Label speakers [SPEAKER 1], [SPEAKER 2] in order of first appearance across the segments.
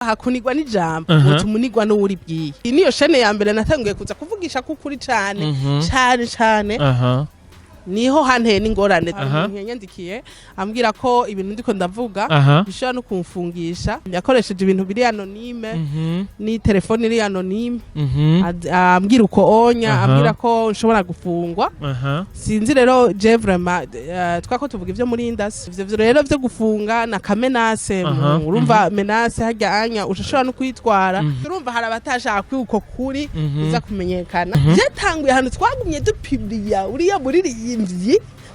[SPEAKER 1] Hakunigwa n'ijambo umunigwa n'uwuribwiye. Iyi niyo chaîne ya mbere natanguye kuza kuvugisha ko ukuri cane cane cane. Niho hanteye n'ingorane. Umuntu yanyandikiye ambwira ko ibintu ndiko ndavuga bishobora no kumfungisha. Yakoresheje ibintu biri anonyme ni telefone iri anonyme. Ambwira uko onya ambwira ko nshobora gufungwa. Sinzi rero, je vraiment twako tuvuga ivyo muri industry, ivyo rero vyo gufunga na ka menace. Urumva menace harya anya ushobora no kwitwara. Urumva hari abatashaka ko uko kuri biza kumenyekana. Vyatanguye ahantu twagumye dupubliya uriya muririmbyi,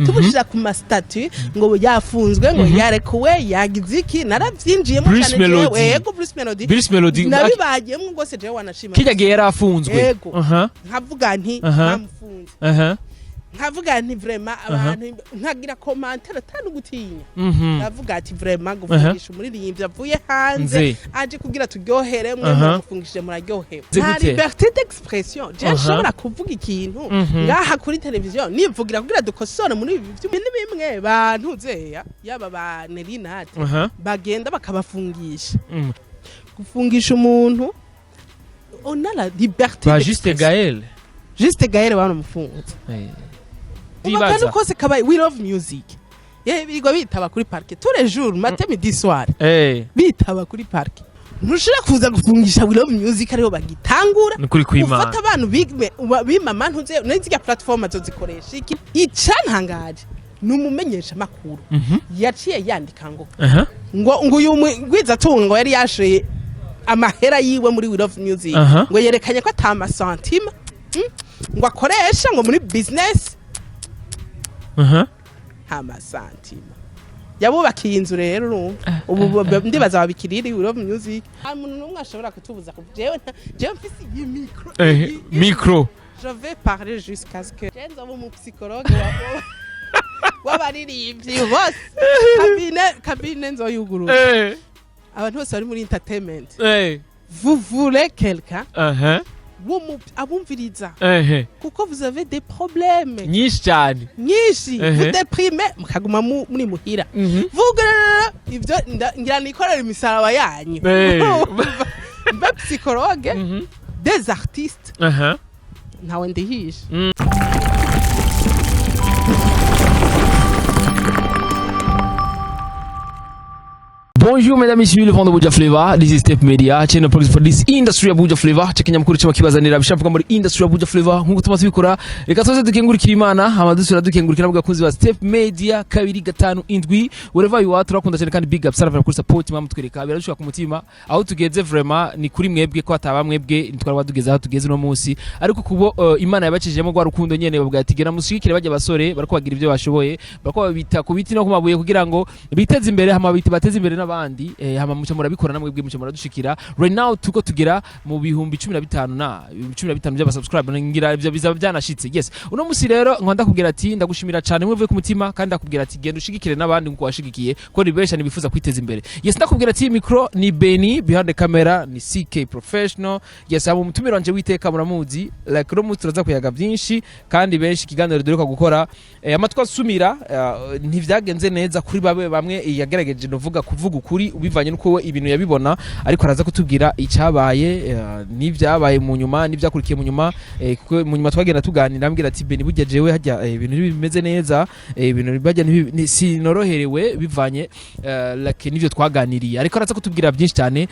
[SPEAKER 1] tumushira ku ma statuts ngo yafunzwe, ngo yarekuwe, yagize iki. Naravyinjiyemo
[SPEAKER 2] Bruce
[SPEAKER 1] cane jewe.
[SPEAKER 2] Melody.
[SPEAKER 1] Yego, Bruce Melody.
[SPEAKER 2] Bruce Melody.
[SPEAKER 1] Nabibagiyemwo rwose jewe, wanashima.
[SPEAKER 2] Kirya gihe yari afunzwe.
[SPEAKER 1] Yego. Nkavuga nti bamufunze. Nkavuga nti vraiment abantu, nkagira commentaire atanu gutinya. Ndavuga ati vraiment gufungisha umuririmbyi avuye hanze
[SPEAKER 2] Nze.
[SPEAKER 1] aje kugira turyohere, mwe muramufungishije muraryohewe.
[SPEAKER 2] Nze
[SPEAKER 1] Nta
[SPEAKER 2] gute?
[SPEAKER 1] liberté d'expression. Je nshobora kuvuga ikintu ngaha kuri televiziyo nivugira kugira dukosore muri ibi ni bimwe bantu zeya yaba ba Nerinate bagenda bakabafungisha. Gufungisha umuntu, on a la liberté
[SPEAKER 2] Ba Juste
[SPEAKER 1] d'expression.
[SPEAKER 2] Gaël.
[SPEAKER 1] Juste Gaël baramufunze. Ubu akantu
[SPEAKER 2] Ndibaza.
[SPEAKER 1] kose kabaye, We Love Music ye birirwa bitaba kuri parquet tous les jours, matin, midi, soir. Bitaba kuri parquet. Ntushobora kuza gufungisha We Love Music ariho bagitangura.
[SPEAKER 2] Ni ukuri kw'Imana.
[SPEAKER 1] Ufata abantu bimama ntuze n'izirya platform zozikoresha iki. Icantangaje ni umumenyesha makuru yaciye yandika ngo ngo uyu mugwizatunga ngo yari yashoye amahera yiwe muri We Love Music, ngo yerekanye ko ata masantima ngo akoresha ngo muri business. Nta masantima yabubakiye inzu. Rero urumva ubu ndibaza babikiriri We Love Music, nta muntu n'umwe ashobora kutubuza jewe mfise iyi micro.
[SPEAKER 2] Micro.
[SPEAKER 1] Je vais parler jusqu'à ce que je nzoba umu psychologue w'abaririmbyi bose. Cabinet nzoyugurura. Abantu bose bari muri entertainment, vous voulez quelqu'un abumviriza, kuko vous avez des problèmes
[SPEAKER 2] nyinshi cyane.
[SPEAKER 1] Nyinshi. Vous déprimez, mukaguma muri muhira. Vuga ibyo ngira nikorera imisaraba yanyu. Mbe psychologue des artistes. Ntawe ndihisha.
[SPEAKER 2] Bonjour mesdames et messieurs, le vent de Buja Flavor. This is Step Media, channel police for this industry ya Buja Flavor. Chekinyamakuru cyaba kibazanira bishavuga muri industry ya Buja Flavor nkuko tuma tubikora. Reka twese dukengurikira Imana, hama dusura dukengurikira n'abakunzi ba Step Media 257. Wherever you are, turakunda cyane kandi big up sana kuri support mwa mutwereka, biradushika ku mutima. Aho tugeze vraiment ni kuri mwebwe, ko ataba mwebwe ntitwari badugeze aho tugeze no munsi. Ariko kubo Imana yabacishijemo rwa rukundo nyene, bavuga ati gera mushigikire bajya basore bariko bagira ibyo bashoboye, bariko babita ku biti no ku mabuye kugira ngo biteze imbere, hama bite bateze imbere n'abandi, hama muca murabikora namwe bwe muca muradushikira. Right now tuko tugera mu 15,000 na 15,000 by'aba subscribe, ngira ibyo bizaba byanashitse. Yes, uno musi rero nkwa ndakubwira ati ndagushimira cyane mwe ku mutima, kandi ndakubwira ati genda ushigikire n'abandi nkuko washigikiye, ko ni benshi nibifuza kwiteza imbere. Yes, ndakubwira ati micro ni Benny, behind the camera ni CK Professional. Yes, abo umutumiro wanje witeka muramuzi, like uno musi turaza kuyaga byinshi kandi benshi. Ikiganiro duheruka gukora, amatwi asumira, ntivyagenze neza kuri babe bamwe. Yagerageje novuga kuvuga ukuri ubivanye n'uko we ibintu yabibona, ariko araza kutubwira icyabaye, n'ivyabaye mu nyuma n'ivyakurikiye mu nyuma, kuko mu nyuma twagenda tuganira ambwira ati Beni, burya jewe hajya ibintu ntibimeze neza, ibintu bajya sinoroherewe bivanye like n'ivyo twaganiriye. Ariko araza kutubwira byinshi cyane,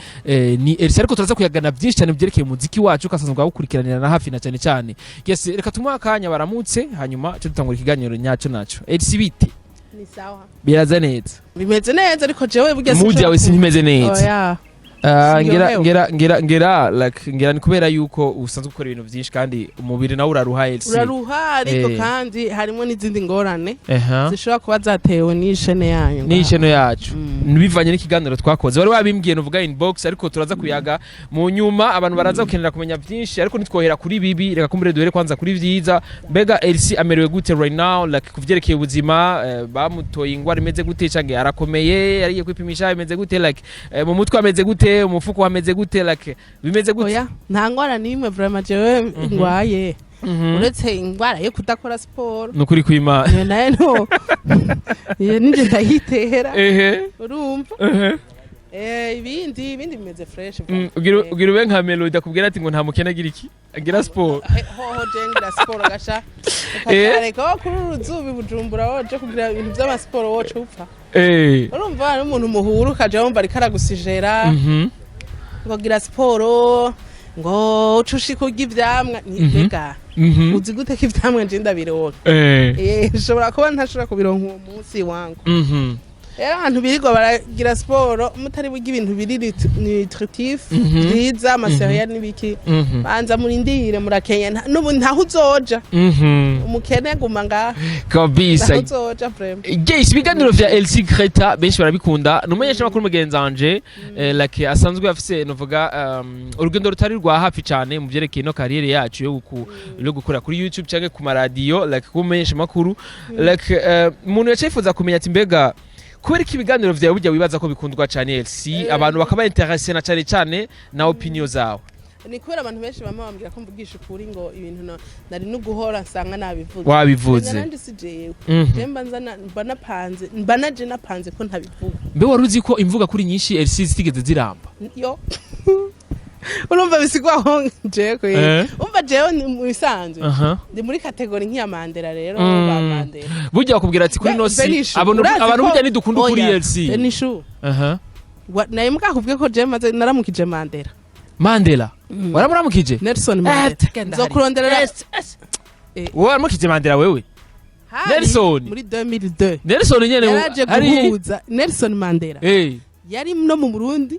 [SPEAKER 2] ni Elsa, ariko turaza kuyagana byinshi cyane byerekeye umuziki wacu kasanzwe awukurikiranira na hafi na cyane cyane. Yes, reka tumuhe akanya baramutse, hanyuma cyo dutangura ikiganiro nyacyo naco. Elsa, bite?
[SPEAKER 1] Ni sawa.
[SPEAKER 2] Biraza neza?
[SPEAKER 1] Bimeze neza, ariko jewe burya
[SPEAKER 2] Mood yawe sinimeze neza.
[SPEAKER 1] Oya.
[SPEAKER 2] Ah, ngera
[SPEAKER 1] Sinyohewe.
[SPEAKER 2] ngera like ngera ni kubera yuko usanzwe ukora ibintu byinshi kandi umubiri nawe uraruha, Elsa.
[SPEAKER 1] Uraruha, ariko kandi harimo n'izindi ngorane zishobora kuba zatewe n'i chaîne yanyu.
[SPEAKER 2] N'i chaîne yacu. Bivanye n'ikiganiro twakoze wari wabimbwiye nuvuga inbox, ariko turaza kuyaga mu nyuma. Abantu baraza gukenera kumenya byinshi, ariko ntitwohera kuri bibi, reka kumbure duhere kwanza kuri vyiza. Mbega Elsie amerewe gute right now, like kuvyerekeye ubuzima, bamutoye ingwara imeze gute, canke arakomeye, yariye kwipimisha, imeze gute, like mu mutwe ameze gute, umufuko ameze gute, like bimeze gute?
[SPEAKER 1] Oya, nta ngwara n'imwe vraiment jewe ngwaye, uretse ingwara yo kudakora siporo.
[SPEAKER 2] Nukuri kwima.
[SPEAKER 1] Iyo nayo no, iyo nije ndayitera. Urumva. Ibindi bimeze fresh.
[SPEAKER 2] Ugira ube nka Melody akubwira ati ngo nta mukene agira iki, agira siporo.
[SPEAKER 1] Hoho jengira siporo gasha, ukajareka wo kuri uru zuba i Bujumbura, woje kugira ibintu vy'amasiporo woca upfa. Urumva hari umuntu muhura ukaja wumva ariko aragusijera ngo gira siporo, ngo uce ushika urya ivyamwa. Ni mbega uzi gute ko ivyamwa nje ndabironka? Nshobora kuba ntashobora kubironka uwo munsi wangu. Rero abantu birirwa baragira siporo mutari burya ibintu biri nutritif vyiza, ama céréales n'ibiki, banza murindire, murakenya. N'ubu ntaho uzoja. Umukene guma ngaha.
[SPEAKER 2] Kabisa.
[SPEAKER 1] Ntaho uzoja vraiment.
[SPEAKER 2] Yes, ibiganiro vya Elsie Greta benshi barabikunda. Ni umumenyeshamakuru mugenzi wanje, like asanzwe afise novuga urugendo rutari rwa hafi cyane mu vyerekeye ino carrière yacu yo gukora kuri YouTube canke ku maradiyo, like kuba umumenyeshamakuru. Like umuntu yaciye yifuza kumenya ati mbega kubera ko ibiganiro vyawe burya wibaza ko bikundwa cyane, Elsie, abantu bakaba intéressé na cyane cyane na opinion zawe?
[SPEAKER 1] Ni kubera abantu benshi bama bambwira ko mvugisha ukuri, ngo ibintu nari no guhora nsanga nabivuze.
[SPEAKER 2] Wabivuze.
[SPEAKER 1] Nanje si jewe. Je mba nzana, mba napanze, mba naje napanze ko ntabivuga.
[SPEAKER 2] Mbe wari uzi ko imvuga kuri nyinshi Elsie zitigeze ziramba?
[SPEAKER 1] Yo, urumva bisigwaho jewe kwe. Umva, jewe ni mu bisanzwe ndi muri catégorie nk'iya Mandela rero, ba Mandela.
[SPEAKER 2] Burya bakubwira ati kuri nosi
[SPEAKER 1] Benishu,
[SPEAKER 2] abantu
[SPEAKER 1] urazi
[SPEAKER 2] abantu burya ntidukunda ukuri.
[SPEAKER 1] Oya,
[SPEAKER 2] Elsie.
[SPEAKER 1] Benishu. Naye mbwakubwiye ko jewe maze naramukije Mandela.
[SPEAKER 2] Mandela waramuramukije?
[SPEAKER 1] Nelson Mandela.
[SPEAKER 2] Tagenda.
[SPEAKER 1] Nzokuronderera.
[SPEAKER 2] Wowe waramukije Mandela wewe?
[SPEAKER 1] Hari
[SPEAKER 2] Nelson.
[SPEAKER 1] muri 2002.
[SPEAKER 2] Nelson nyene.
[SPEAKER 1] Yaraje guhuza Nelson Mandela. Yari no mu Burundi,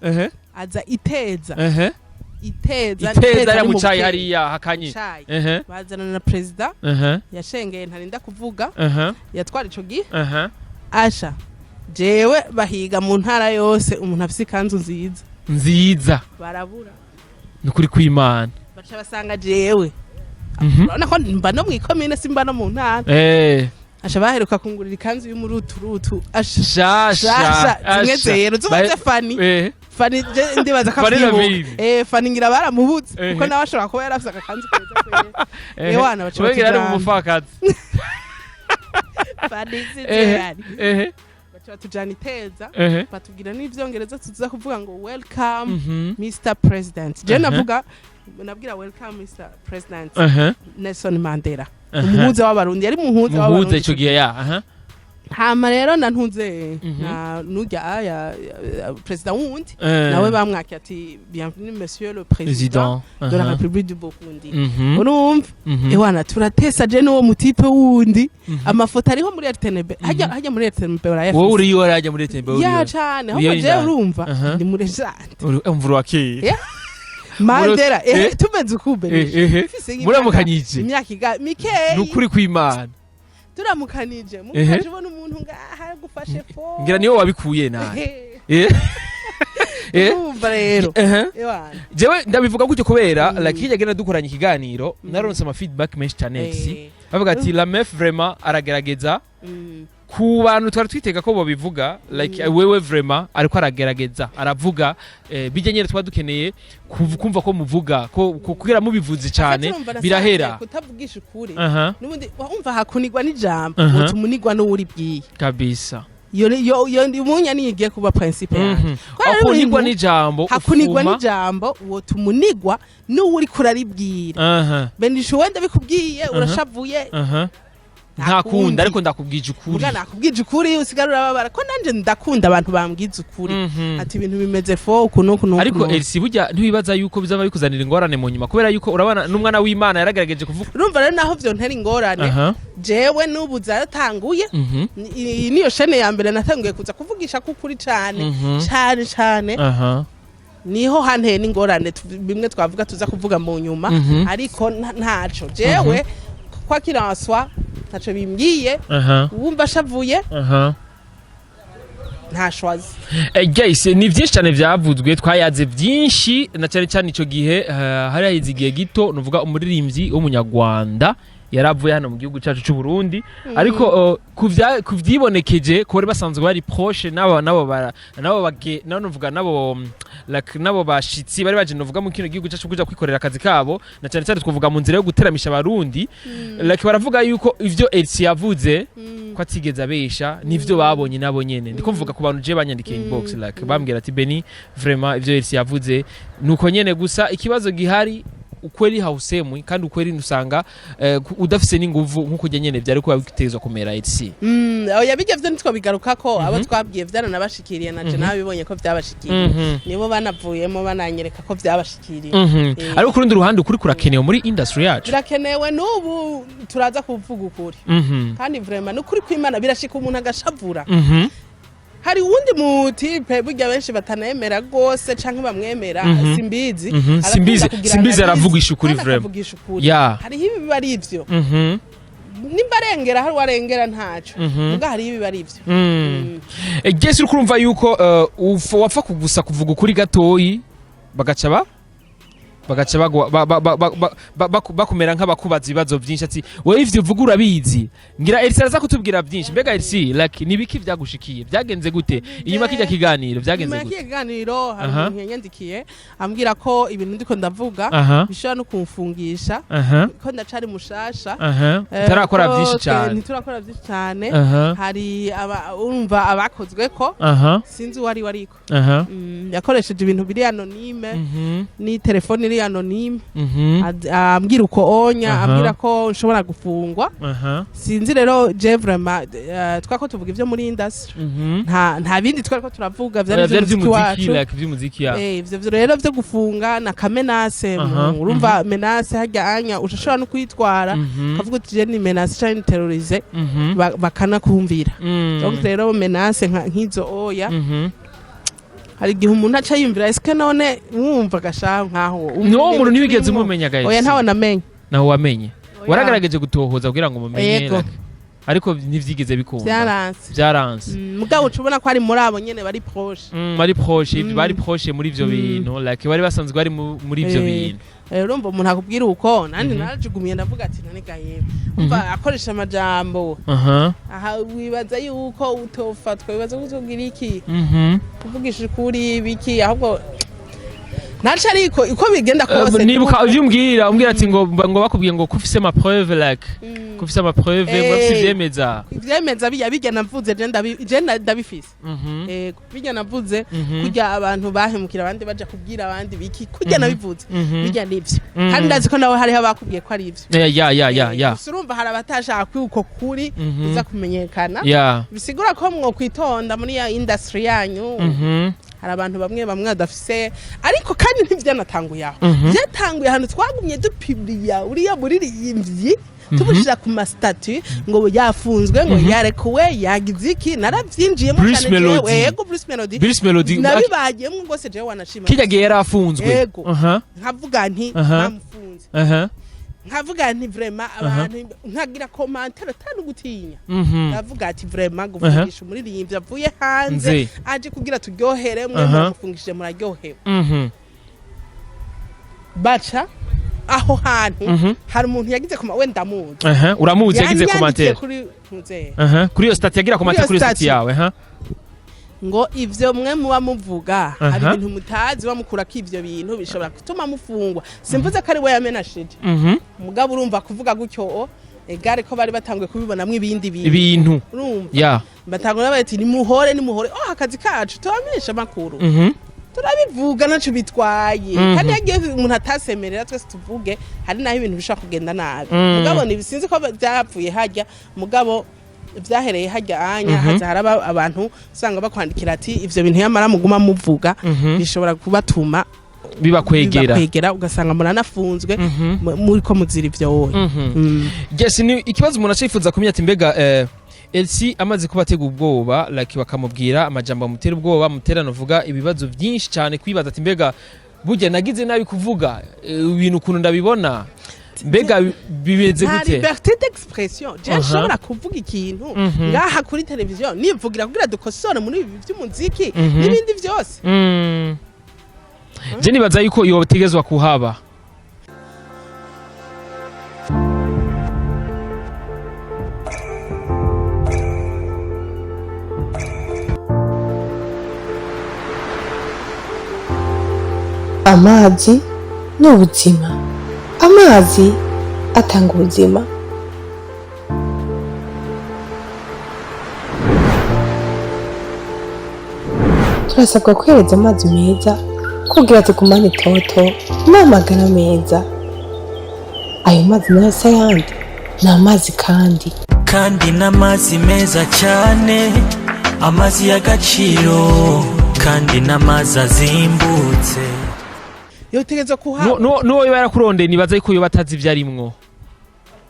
[SPEAKER 1] aza iteza. Iteza.
[SPEAKER 2] Iteza ari
[SPEAKER 1] ni
[SPEAKER 2] mu cayi
[SPEAKER 1] Bukeye.
[SPEAKER 2] Hariya hakanye.
[SPEAKER 1] Cayi. Bazana na perezida yashengeye, ntarinda kuvuga, yatwara ico gihe. Asha, jewe bahiga mu ntara yose umuntu afise ikanzu nziza.
[SPEAKER 2] Nziza.
[SPEAKER 1] Barabura.
[SPEAKER 2] Nukuri kw'Imana.
[SPEAKER 1] Baca basanga jewe. Urabona ko mba no mw'ikomine, simba no mu ntara. Asha, baheruka kungurira ikanzu y'umuruturutu. Asha,
[SPEAKER 2] shasha.
[SPEAKER 1] Shasha zimwe
[SPEAKER 2] Asha.
[SPEAKER 1] zero zubatse. Fani, Fani, je ndibaza ko
[SPEAKER 2] Fani
[SPEAKER 1] avyibuka.
[SPEAKER 2] Lavine.
[SPEAKER 1] Fani ngira baramubuze kuko nawe ashobora kuba yarafise agakanzu keza kwera. Ewana, baca
[SPEAKER 2] Wengera ari
[SPEAKER 1] batujana.
[SPEAKER 2] umupfakazi.
[SPEAKER 1] Fani sinzi, baca batujana iteza. Batubwira n'ivyongereza tuza kuvuga ngo "Welcome, Mr President." Je navuga, nabwira "Welcome, Mr President Nelson Mandela." Umuhuza w'Abarundi, yari umuhuza
[SPEAKER 2] Muhuza
[SPEAKER 1] w'Abarundi.
[SPEAKER 2] Ico gihe ya aha.
[SPEAKER 1] Hama rero nantunze na nurya aya perezida wundi, nawe bamwakiye ati "Bienvenue, monsieur le président
[SPEAKER 2] président
[SPEAKER 1] de la République du Burundi." Urumva, ewana, turatesa je n'uwo mu type wundi. Amafoto ariho muri RTNB, hajya muri RTNB barayafise.
[SPEAKER 2] Wowe uriyo, warajya muri RTNB?
[SPEAKER 1] Ya, cane.
[SPEAKER 2] Uriyo
[SPEAKER 1] Ahubwo je
[SPEAKER 2] indani.
[SPEAKER 1] urumva ndi muri légende.
[SPEAKER 2] Umvura wa kera.
[SPEAKER 1] Yeah. Mandela, tumeze ukube.
[SPEAKER 2] Muramukanyije.
[SPEAKER 1] Imyaka iga mikeyi.
[SPEAKER 2] Nukuri kw'Imana.
[SPEAKER 1] Turamukanije, mukaje ubona umuntu ngaha gufashe fo.
[SPEAKER 2] Ngira niyo wabikuye nawe.
[SPEAKER 1] Urumva rero, ewana.
[SPEAKER 2] Jewe ndabivuga gutyo kubera like hirya genda dukoranye ikiganiro, naronse ama feedback menshi cyane, si bavuga ati la meuf vraiment aragerageza. Ku bantu twari twitega ko babivuga, like wewe vraiment ariko aragerageza, aravuga bijya nyene twaba dukeneye kumva ko muvuga ko kugira mubivuze cyane.
[SPEAKER 1] Urumva nasanze
[SPEAKER 2] Birahera.
[SPEAKER 1] kutavugisha ukuri n'ubundi wumva hakunigwa n'ijambo, utuma unigwa n'uwuribwiye.
[SPEAKER 2] Kabisa.
[SPEAKER 1] Iyo umunya niyo igiye kuba principe yanjye. Kubera rero
[SPEAKER 2] Hakunigwa
[SPEAKER 1] ibintu-
[SPEAKER 2] n'ijambo.
[SPEAKER 1] Hakunigwa
[SPEAKER 2] ufuma.
[SPEAKER 1] n'ijambo, wotuma unigwa n'uwuri kuraribwira. Benisha, wenda bikubwiye urashavuye.
[SPEAKER 2] Ntakunda.
[SPEAKER 1] Ntakundi.
[SPEAKER 2] Ariko ndakubwije ukuri.
[SPEAKER 1] Muga nakubwije ukuri usigara urababara, ko nanje ndakunda abantu bambwiza ukuri, ati ibintu bimeze fo uku n'uku n'uku
[SPEAKER 2] Ariko
[SPEAKER 1] n'uku.
[SPEAKER 2] Elsie, burya ntiwibaza yuko bizaba bikuzanira ingorane mu nyuma, kubera yuko urabona n'umwana w'Imana yaragerageje kuvuga?
[SPEAKER 1] Urumva rero, naho vyontera ingorane, jewe n'ubu zaratanguye. Iyi niyo chaîne ya mbere natanguye kuza kuvugisha ko ukuri cane, cane cane. Niho hanteye n'ingorane, bimwe twavuga tuza kuvuga mu nyuma. Ariko ntaco jewe kwa kiranswa ntaco bimbwiye. Wumva ashavuye, nta shwazi.
[SPEAKER 2] Guys, ni byinshi cyane byavuzwe, twayaze byinshi, na cyane cyane icyo gihe hari haheze igihe gito nuvuga umuririmbyi w'umunyarwanda Yaravuye hano mu gihugu cyacu cy'u Burundi, ariko kuvyibonekeje ko bari basanzwe bari proche nabo bage nabo, nuvuga nabo, like nabo bashitsi bari baje, nuvuga, mu kino gihugu cyacu kuja kwikorera akazi kabo, na cyane cyane twavuga mu nzira yo guteramisha Abarundi. Like baravuga yuko ivyo Elsie yavuze ko atigeze abesha, nivyo babonye nabo nyene. Ndiko mvuga ku bantu je banyandikiye inbox, like bambwira ati: "Beni, vraiment ivyo Elsie yavuze nuko nyene." Gusa ikibazo gihari, ukweli hausemwi, kandi ukweli usanga udafise n'inguvu nkuko ujya nyene vyari kuba bitezwa kumera, Elsie.
[SPEAKER 1] Oya, bijya vyo ntitwobigarukako. Abo twabwiye vyaranabashikiriye, naje nabibonye ko vyabashikiriye. Nibo banavuyemo bananyereka ko vyabashikiriye.
[SPEAKER 2] Ariko ku rundi ruhande, ukuri kurakenewe muri industry yacu.
[SPEAKER 1] Birakenewe, n'ubu turaza kuvuga ukuri. Kandi vraiment nukuri kw'Imana birashika umuntu agashavura. Hari uwundi mutipe burya benshi batanemera rwose canke bamwemera, Simbizi. Arakunda kugira
[SPEAKER 2] Simbizi
[SPEAKER 1] analyse,
[SPEAKER 2] aravugisha ukuri
[SPEAKER 1] kandi
[SPEAKER 2] vraiment.
[SPEAKER 1] akavugisha ukuri. Hariho ibiba ari ivyo, nimba arengera, hari uwarengera ntaco, muga hariho ibiba ari ivyo.
[SPEAKER 2] Jesse, uriko urumva yuko wapfa kugusa kuvuga ukuri gatoyi, bagaca bagwa bakumera nk'abakubaza ibibazo byinshi, ati: "Wowe ivyo uvuga urabizi?" Ngira Elsie araza kutubwira byinshi. Mbega Elsie, like nibiki vyagushikiye? Byagenze gute inyuma kijya kiganiro? Byagenze
[SPEAKER 1] Nyuma
[SPEAKER 2] gute?
[SPEAKER 1] y'iki kiganiro hari umuntu yanyandikiye ambwira ko ibintu ndiko ndavuga bishobora no kumfungisha, ko ndacari mushasha.
[SPEAKER 2] Utarakora
[SPEAKER 1] ko
[SPEAKER 2] byinshi cyane.
[SPEAKER 1] Ntiturakora byinshi cyane. Hari urumva abakozwe ko sinzi uwo ari we, ariko yakoresheje ibintu biri anonyme, ni telefone iri anonyme. Ambwira uko onya, ambwira ko nshobora gufungwa. Sinzi rero, je vraiment, twako tuvuga ivyo muri industry, nta bindi twariko turavuga, vyari
[SPEAKER 2] Oya, vyari
[SPEAKER 1] vy'umuziki
[SPEAKER 2] vy'umuziki
[SPEAKER 1] wacu.
[SPEAKER 2] Like vy'umuziki ya.
[SPEAKER 1] Ivyo rero vyo gufunga na ka menace, urumva menace harya anya ushobora no kwitwara, ukavuga uti: "Je ni menace canke ni terrorisé," bakanakumvira. Donc rero menace nk'izo oya, hari igihe umuntu aca yiyumvira: "Eske none wumva gashaho nkaho?"
[SPEAKER 2] N'uwo muntu ntiwigeze umumenya guys?
[SPEAKER 1] Oya, ntawe namenye.
[SPEAKER 2] Nawe wamenye?
[SPEAKER 1] Oya.
[SPEAKER 2] Waragerageje gutohoza kugira ngo umumenye?
[SPEAKER 1] Yego.
[SPEAKER 2] Like, ariko ntivyigeze bikunda?
[SPEAKER 1] Vyaranse.
[SPEAKER 2] Vyaranse.
[SPEAKER 1] Mugabo uca ubona ko ari muri abo nyene bari proche.
[SPEAKER 2] Bari proche, bari proche muri ivyo bintu, like bari basanzwe bari muri ivyo bintu.
[SPEAKER 1] Urumva umuntu akubwira uko, nandi narajugumiye, ndavuga ati: "None ga yewe, umva akoresha amajambo aha, wibaza yuko utofatwa? Wibaza ko utogira iki? Kuvugisha ukuri biki?" Ahubwo ntaco, ariko uko bigenda kose,
[SPEAKER 2] Nibuka ivyo umbwira ati ngo bakubwiye ngo ko ufise ama preuve, like ko ufise ama preuve, ngo ufise ivyemeza.
[SPEAKER 1] Ivyemeza bijya navuze, je ndabifise. Yego, bijya navuze, kurya abantu bahemukira abandi baja kubwira abandi biki, kurya nabivuze, bijya nivyo. Kandi ndazi ko nawe hariho abakubwiye ko ari ivyo.
[SPEAKER 2] Ya.
[SPEAKER 1] Gusa urumva hari abatashaka ko uko kuri biza kumenyekana. Bisigura ko mwokwitonda muri ya industry yanyu. Hari abantu bamwe bamwe badafise, ariko kandi ntivyanatanguye aho. Vyatanguye ahantu twagumye dupibiriya uriya muririmbyi, tumushira ku ma statut ngo yafunzwe, ngo yarekuwe, yagize iki. Naravyinjiyemo
[SPEAKER 2] Bruce
[SPEAKER 1] cane jewe.
[SPEAKER 2] Melody.
[SPEAKER 1] Yego, Bruce Melody.
[SPEAKER 2] Bruce Melody.
[SPEAKER 1] Nabibagiyemwo rwose jewe, wanashima.
[SPEAKER 2] Kijya gihe yari afunzwe.
[SPEAKER 1] Yego. Nkavuga nti bamufunze, nkavuga nti vraiment abantu, nkagira commentaire atari gutinya. Ndavuga ati: "Vraiment, gufungisha umuririmbyi avuye hanze,
[SPEAKER 2] Nze.
[SPEAKER 1] aje kugira turyohere, mwe muramufungishije muraryohewe?" Baca aho hantu hari umuntu yagize kuma, we ndamuzi.
[SPEAKER 2] Uramuzi yagize
[SPEAKER 1] Yanyandikiye
[SPEAKER 2] commentaire?
[SPEAKER 1] Kuri ntuze.
[SPEAKER 2] Kuri iyo statut yagira commentaire, kuri
[SPEAKER 1] Kuri
[SPEAKER 2] iyo
[SPEAKER 1] iyo
[SPEAKER 2] statut yawe, aha.
[SPEAKER 1] Ngo ivyo mwe muba muvuga, hari ibintu mutazi bamukurako, ivyo bintu bishobora gutuma mufungwa. Simvuze ko ari we yamenashije, mugabo urumva kuvuga gutyo o egare ko bari batanguye kubibonamwo ibindi bintu.
[SPEAKER 2] Ibintu.
[SPEAKER 1] Urumva batangura bati: "Nimuhore, nimuhore." Oh, akazi kacu tubamenyesha amakuru, turabivuga, naco bitwaye. Kandi yagiye umuntu atasemerera twese tuvuge, hari naho ibintu bishobora kugenda nabi. Mugabo ntibisinzi ko byapfuye hajya, mugabo vyahereye hajya anya, haza haraba abantu usanga bakwandikira ati: "Ivyo bintu yamara muguma muvuga bishobora kubatuma
[SPEAKER 2] bibakwegera."
[SPEAKER 1] Bibakwegera, ugasanga muranafunzwe, muriko muzira ivyo wowe.
[SPEAKER 2] Yes, ni ikibazo umuntu acifuza kumenya ati: mbega Elsie amaze kubatega ubwoba, like bakamubwira amajambo amutera ubwoba, amutera novuga ibibazo byinshi cyane, kwibaza ati: "Mbega burya nagize nabi kuvuga ibintu ukuntu ndabibona? Mbega bimeze
[SPEAKER 1] Nta
[SPEAKER 2] gute?"
[SPEAKER 1] liberté d'expression je nshobora kuvuga ikintu ngaha kuri televiziyo nivugira kugira dukosore muri ibi by'umuziki n'ibindi byose.
[SPEAKER 2] Je nibaza yuko yotegezwa kuhaba.
[SPEAKER 3] Amazi ni ubuzima. Amazi atanga ubuzima. Turasabwa kwihereza amazi meza kugira tugumane itoto n'amagara meza. Ayo mazi nayo si ayandi, ni amazi kandi.
[SPEAKER 4] Kandi n'amazi meza cyane, amazi y'agaciro, kandi n'amazi azimbutse.
[SPEAKER 1] Yotegerezwa kuha
[SPEAKER 2] Nuwo yoba yarakurondeye, nibaza yuko yoba atazi ivyo arimwo.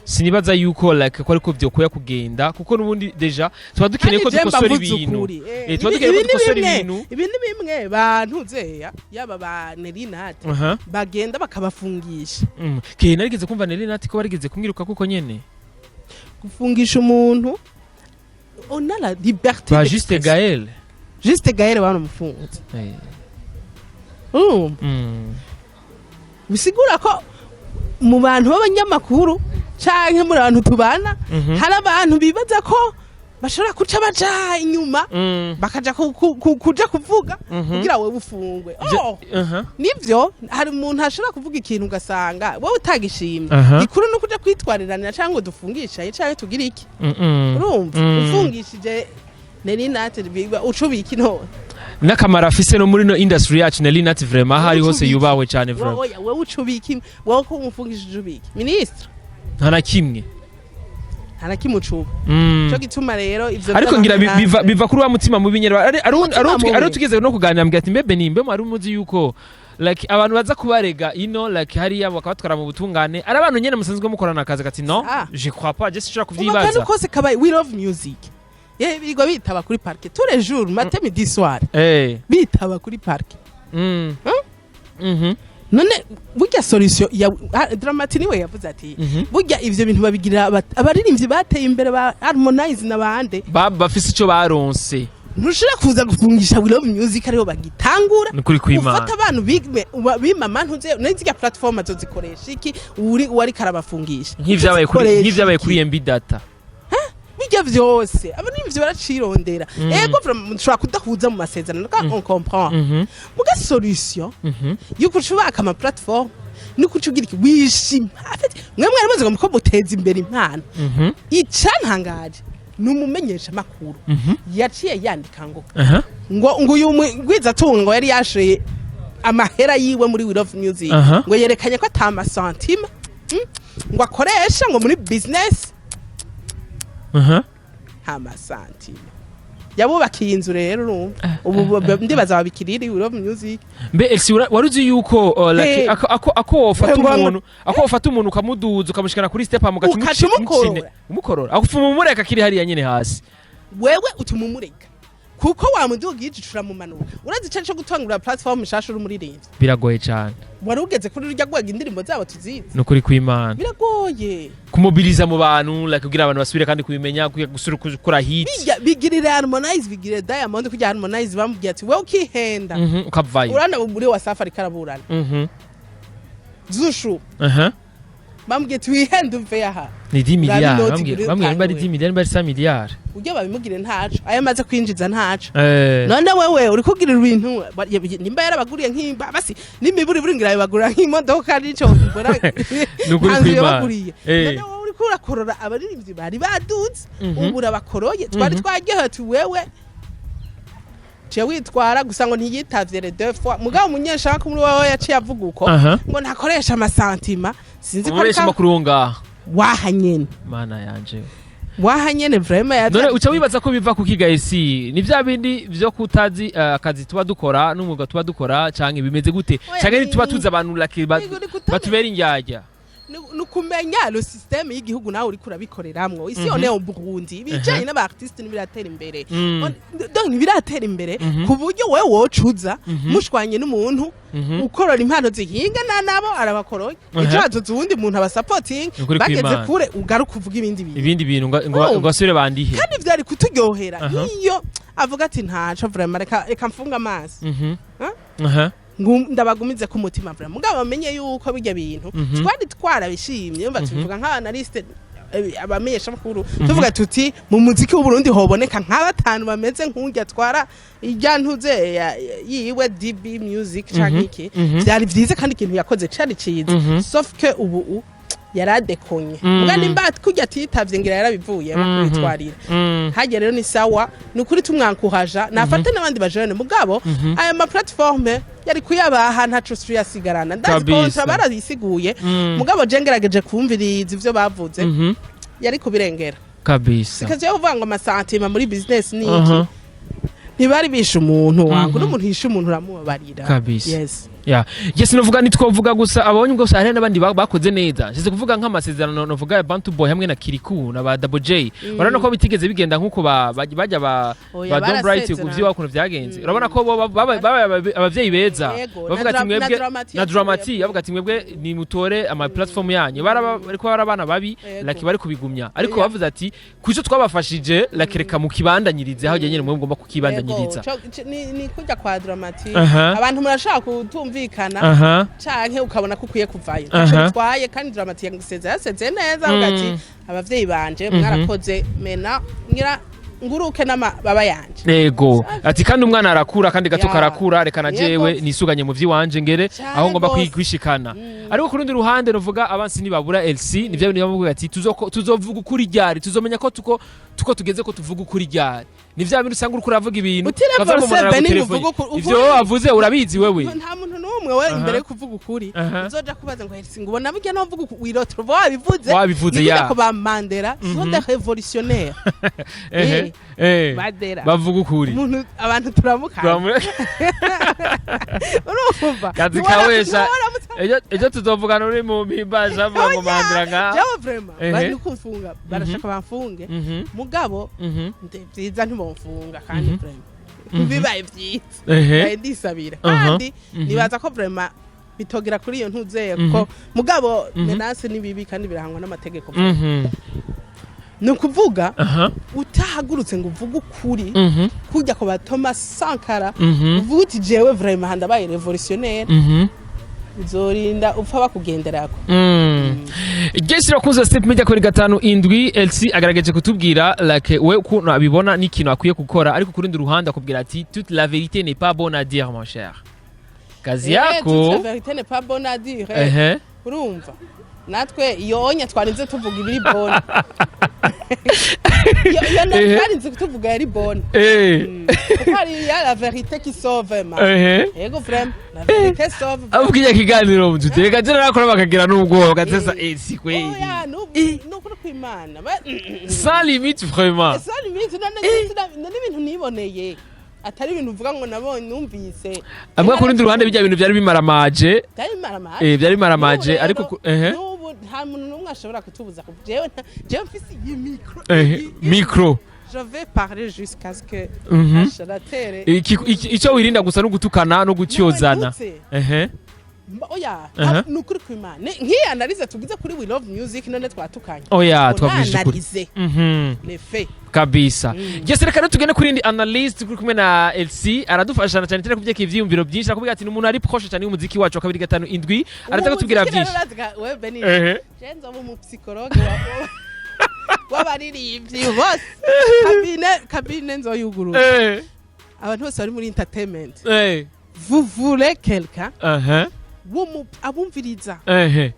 [SPEAKER 2] Sinibaza yuko like ko ariko vyokuya kugenda, kuko n'ubundi déjà tuba dukeneye ko
[SPEAKER 1] Kandi je mba
[SPEAKER 2] dukosora
[SPEAKER 1] mvuze
[SPEAKER 2] ibintu.
[SPEAKER 1] ukuri.
[SPEAKER 2] Tuba dukeneye ko
[SPEAKER 1] Ibi ni
[SPEAKER 2] dukosora
[SPEAKER 1] bimwe,
[SPEAKER 2] ibintu.
[SPEAKER 1] Ibi ni bimwe bantu zeya yaba ba Nelly Nat bagenda bakabafungisha.
[SPEAKER 2] Ke narigeze kumva Nelly Nat ko barigeze kumwiruka kuko nyene.
[SPEAKER 1] Gufungisha umuntu, on a la liberté
[SPEAKER 2] Ba Juste
[SPEAKER 1] d'expression.
[SPEAKER 2] Gaël.
[SPEAKER 1] Juste Gaël banamufunze. Urumva, bisigura ko mu bantu b'abanyamakuru canke muri abantu tubana, hari abantu bibaza ko bashobora kuca baja inyuma, bakaja kuja kuvuga kugira wewe ufungwe. Oh, nivyo, hari umuntu ashobora kuvuga ikintu ugasanga wowe utagishimye. Gikuru ni ukuja kwitwariranira canke ngo dufungishe canke tugire iki. Urumva, ufungishije Nelly Nat, ucubika intore.
[SPEAKER 2] N'akamaro afise no muri no industry yacu Nelly Nat, vraiment, aho ari hose
[SPEAKER 1] Ucubika.
[SPEAKER 2] yubahwe cyane vraiment.
[SPEAKER 1] Oya, wewe ucubika, wowe ko umufungishije ubiki ministre?
[SPEAKER 2] Nta na kimwe.
[SPEAKER 1] Nta na kimwe ucuba. Cyo gituma rero ivyo
[SPEAKER 2] Ariko ngira
[SPEAKER 1] vy'abantu
[SPEAKER 2] biva kuri wa mutima mubi nyene.
[SPEAKER 1] Umutima mubi.
[SPEAKER 2] Ari tugeze no kuganira, mbwira ati mbebe nimbe mwari muzi yuko like abantu baza kubarega ino, like hariya bakabatwara mu butungane, ari abantu nyene musanzwe mukorana akazi, ati no, je crois pas, je sinshobora
[SPEAKER 1] ubu
[SPEAKER 2] kuvyibaza.
[SPEAKER 1] Akantu kose kabaye, we love music. Ye birirwa bitaba kuri parquet tous les jours, matin, midi, soir. Bitaba kuri parquet. None burya solution ya Drama T niwe yavuze ati burya ivyo bintu babigirira abaririmbyi bateye imbere ba Harmonize n'abande.
[SPEAKER 2] Bafise ico baronse.
[SPEAKER 1] Ntushobora kuza gufungisha We Love Music ariho bagitangura.
[SPEAKER 2] Ni ukuri kw'Imana.
[SPEAKER 1] Ufata abantu bima ntuze n'izirya platform azozikoresha iki uri uwari karabafungisha?
[SPEAKER 2] Nk'ivyabaye kuri
[SPEAKER 1] Uzikoresha
[SPEAKER 2] nk'ivyabaye
[SPEAKER 1] iki?
[SPEAKER 2] kuri MB Data.
[SPEAKER 1] Bijya vyose abaririmbyi baracirondera. Ego, vraiment, mushobora kudahuza mu masezerano, quand on comprend, muga solution yuko ucubaka ama platform nuko ucugira iki wishima. En fait, mwe mwari muzi ngo muko muteza imbere impano. Icantangaje ni umumenyesha makuru yaciye yandika ngo ngo uyu mugwizatunga ngo yari yashoye amahera yiwe muri We Love Music, ngo yerekanye ko ata masantima ngo akoresha ngo muri business. Nta masantima yabubakiye inzu. Rero urumva ubu ndibaza babikiriri We Love Music.
[SPEAKER 2] Mbe Elsie, wari uzi yuko like,
[SPEAKER 1] Hey.
[SPEAKER 2] ako wofata umuntu, ako wofata umuntu ukamuduza ukamushikana kuri step hama ugaca
[SPEAKER 1] Ukaca umukorora.
[SPEAKER 2] umukorora, akufuma umureka akiri hariya nyene hasi.
[SPEAKER 1] Wewe utuma umureka kuko wamuduga ijicura mumanuka. Urazi ico co gutangura platform nshasha uri umuririmbyi?
[SPEAKER 2] Biragoye cyane.
[SPEAKER 1] Wari ugeze kuri rurya rwego indirimbo zabo tuzizi.
[SPEAKER 2] Ni ukuri kw'Imana.
[SPEAKER 1] Biragoye.
[SPEAKER 2] Kumobiliza mu bantu, like kugira abantu basubire kandi kubimenya, kugira gusubira gukora hit.
[SPEAKER 1] Bijya bigirira Harmonize, bigirira Diamond. Kugira Harmonize bamubwiye ati wewe ukihenda,
[SPEAKER 2] ukavayo.
[SPEAKER 1] Urana muri Wasafi ariko araburana Zushu, bamubwiye ati wihende uve aha.
[SPEAKER 2] Ni 10 miliyari.
[SPEAKER 1] Uraba inoti
[SPEAKER 2] Bambwiye nimba ari
[SPEAKER 1] utanguye.
[SPEAKER 2] 10 miliyari, nimba ari 5 miliyari.
[SPEAKER 1] Ujya babimugire ntaco, ayo amaze kwinjiza ntaco. None wewe uri kugirira ibintu nimba yarabaguriye nk'imba basi n'imiburi buri ngira yabagurira nk'imodoka nico mbona.
[SPEAKER 2] Ni ukuri
[SPEAKER 1] Nta nzu
[SPEAKER 2] kw'Imana.
[SPEAKER 1] yabaguriye. None wowe uriko urakorora abaririmbyi bari baduze, ubu urabakoroye. Twari twaryohewe ati wewe ciye witwara gusa ngo ntiyitavye les deux fois. Mugabo umunyeshaka muri wewe yaciye avuga uko ngo ntakoresha amasantima, sinzi ko
[SPEAKER 2] Umuresha
[SPEAKER 1] ariko
[SPEAKER 2] makuru wo ngaha.
[SPEAKER 1] Waha nyene.
[SPEAKER 2] Mana yanje.
[SPEAKER 1] Waha nyene vraiment.
[SPEAKER 2] None uca wibaza ko biva ku kiga esi? Ni vya bindi vyo kutazi akazi tuba dukora n'umwuga tuba dukora, canke bimeze gute?
[SPEAKER 1] Oya,
[SPEAKER 2] Canke tuba tuzi abantu like
[SPEAKER 1] ni
[SPEAKER 2] batubera indyarya?
[SPEAKER 1] Ni ukumenya le système y'igihugu nawe uriko urabikoreramwo. Isi yone au Burundi ibijanye n'aba artiste ntibiratera imbere. Donc ntibiratera imbere ku buryo wewe wocuza mushwanye n'umuntu ukorora impano zihingana nabo arabakoroye, ejo hazoza uwundi muntu abasapoting,
[SPEAKER 2] Ukuri
[SPEAKER 1] bageze
[SPEAKER 2] kw'Imana.
[SPEAKER 1] kure ugaruka uvuga ibindi bintu.
[SPEAKER 2] Ibindi bintu ngo
[SPEAKER 1] Urumva?
[SPEAKER 2] ngo basubire bandihe.
[SPEAKER 1] Kandi vyari kuturyohera iyo avuga ati ntaco vraiment, reka mfunga amaso. Huh? Ndabagumize ku mutima vraiment, mugabo bamenye yuko bijya bintu twari twarabishimye. Umva, tubivuga nk'aba analyste. abamenyeshamakuru tuvuga tuti mu muziki w'Uburundi hoboneka nka batanu bameze nk'urya atwara irya ntuze yiwe DB Music canke iki. Vyari vyiza kandi ikintu yakoze cari ciza, sauf que ubu yaradekonye. Muga nimba kurya atitavye, ngira yarabivuyemo kubitwarira. Hajya rero ni sawa, ni ukuri tumwankuhaja nafate n'abandi bajene. Mugabo aya ma plateforme yari kuyabaha, ntaco tuyasigarana, ndazi. Contrat barayisiguye. Mugabo je ngerageje kumviriza ivyo bavuze, yari kubirengera. Sikaje kuvuga ngo ama sentiments muri business ni iki. Ntibari bishe umuntu wangu, n'umuntu yishe umuntu uramubabarira. Yes.
[SPEAKER 2] Yeah. Yes, novuga ntitwovuga gusa abonye ubwo, hari n'abandi bakoze neza. Nshyize kuvuga nk'amasezerano novuga ya Bantu Boy hamwe na Kirikou na ba Double J. Urabona ko bitigeze bigenda nk'uko bajya ba
[SPEAKER 1] Oya,
[SPEAKER 2] ba Don Bright
[SPEAKER 1] barasezerana.
[SPEAKER 2] kuvyo ukuntu vyagenze. Urabona ko bo babaye abavyeyi beza. Bavuga
[SPEAKER 1] na
[SPEAKER 2] ati
[SPEAKER 1] na
[SPEAKER 2] mwebwe
[SPEAKER 1] Dramati
[SPEAKER 2] na
[SPEAKER 1] yavuye.
[SPEAKER 2] Dramati bavuga ati mwebwe ni mutore ama platform yanyu. Baraba bariko bari abana babi, like bari kubigumya. Ariko bavuze ati kuco twabafashije, like reka mukibandanyirize aho nyene mwe mugomba kukibandanyiriza.
[SPEAKER 1] Yego, ni kujya kwa Dramati. Abantu murashaka kutumvikana canke ukabona ko ukwiye kuvayo, ntaco bitwaye. Kandi Dramati yaseze, yaseze neza, avuga ati abavyeyi banje mwarakoze, mena ngira nguruke n'amababa yanje.
[SPEAKER 2] Ego, ati kandi umwana arakura kandi gato karakura, reka na jewe nisuganye mu vy'iwanje ngere aho ngomba kwishikana. Ariko ku rundi ruhande novuga abansi nibabura LC nivyo bintu bavuga ati tuzovuga ukuri ryari, tuzomenya ko tuko tugeze ko tuvuga ukuri ryari. Ni vya bintu usanga uriko uravuga ibintu
[SPEAKER 1] Utire
[SPEAKER 2] ukava ngo umuntu
[SPEAKER 1] force Beni,
[SPEAKER 2] aragutelefone.
[SPEAKER 1] uvuge ukuri.
[SPEAKER 2] Ivyo wowe wavuze urabizi wewe.
[SPEAKER 1] Nta muntu n'umwe we imbere yo kuvuga ukuri uzoja kubaza ngo ngo ubona burya no mvuga wirotro wabivuze.
[SPEAKER 2] Wabivuze,
[SPEAKER 1] Ni
[SPEAKER 2] ya.
[SPEAKER 1] kugira ko ba Mandela sont des révolutionnaires. Badera
[SPEAKER 2] Bavuga ukuri.
[SPEAKER 1] Umuntu abantu turamukana. Urumva?
[SPEAKER 2] Kazi kawesha. Ejo tuzovugana uri mu mpimbaje avuga ngo Mandela nka
[SPEAKER 1] Jewe vraiment bari kumfunga, barashaka bamfunge. Mugabo vyiza ntibomfunga kandi vraiment bibaye vyiza bibaye ndisabira. Kandi nibaza ko vraiment bitogera kuri iyo ntuzeye kuko mugabo menace ni bibi kandi birahangwa n'amategeko. Ni ukuvuga utahagurutse ngo uvuge ukuri kujya ku ba Thomas Sankara, uvuge uti jewe vraiment ndabaye révolutionnaire, uzorinda upfa bakugenderako.
[SPEAKER 2] Jesi rakunze Step Media kuri gatanu indwi. LC agaragaje kutubwira like we ukuntu abibona n'ikintu akwiye gukora, ariko ku rundi ruhande akubwira ati toute la vérité n'est pas bonne à dire, mon cher, kazi
[SPEAKER 1] Eh, toute la
[SPEAKER 2] yako.
[SPEAKER 1] vérité n'est pas bonne à dire. Urumva natwe iyo onya twarinze tuvuga ibiri bonne, iyo twarinze tuvuga yari bonne, kuko hari ya la vérité qui sauve ma. Yego, vraiment la vérité sauve.
[SPEAKER 2] Avuga iya kiganiro mututeka je narakora bakagira n'ubwoba gatesa si kweli.
[SPEAKER 1] Oya, nukuri kw'Imana.
[SPEAKER 2] Sans limite vraiment.
[SPEAKER 1] Sans limite. None ibintu niboneye atari ibintu uvuga ngo nabonye numvise.
[SPEAKER 2] Amwe ku rundi ruhande bijya bintu byari bimaramaje.
[SPEAKER 1] Byari bimaramaje.
[SPEAKER 2] Byari bimaramaje.
[SPEAKER 1] N'ubu
[SPEAKER 2] Ariko
[SPEAKER 1] rero, n'ubu nta muntu n'umwe ashobora kutubuza. Jewe mfise iyi micro.
[SPEAKER 2] Micro.
[SPEAKER 1] Je vais parler jusqu'à ce que asharatere.
[SPEAKER 2] Icyo wirinda gusa no gutukana no gutyozana.
[SPEAKER 1] Ntutse. Oya, ni ukuri kw'Imana. Nk'iyi analyse tugize kuri We Love Music, none twatukanye?
[SPEAKER 2] Oya,
[SPEAKER 1] Ngo
[SPEAKER 2] twavugishije ukuri.
[SPEAKER 1] n'analyse les faits.
[SPEAKER 2] Kabisa. Yes, reka rero tugende kuri indi analyse turi kumwe na LC, aradufasha na cyane cyane kubyeka ivyiyumviro byinshi. Arakubwira ati ni umuntu ari proche cyane y'umuziki wacu wa 257, araza kutubwira
[SPEAKER 1] Umuziki rero
[SPEAKER 2] byinshi.
[SPEAKER 1] urazi wewe Beni, je nzoba umu psychologue w'abaririmbyi bose. Cabine nzoyugurura. Abantu bose bari muri entertainment, vous voulez quelqu'un abumviriza,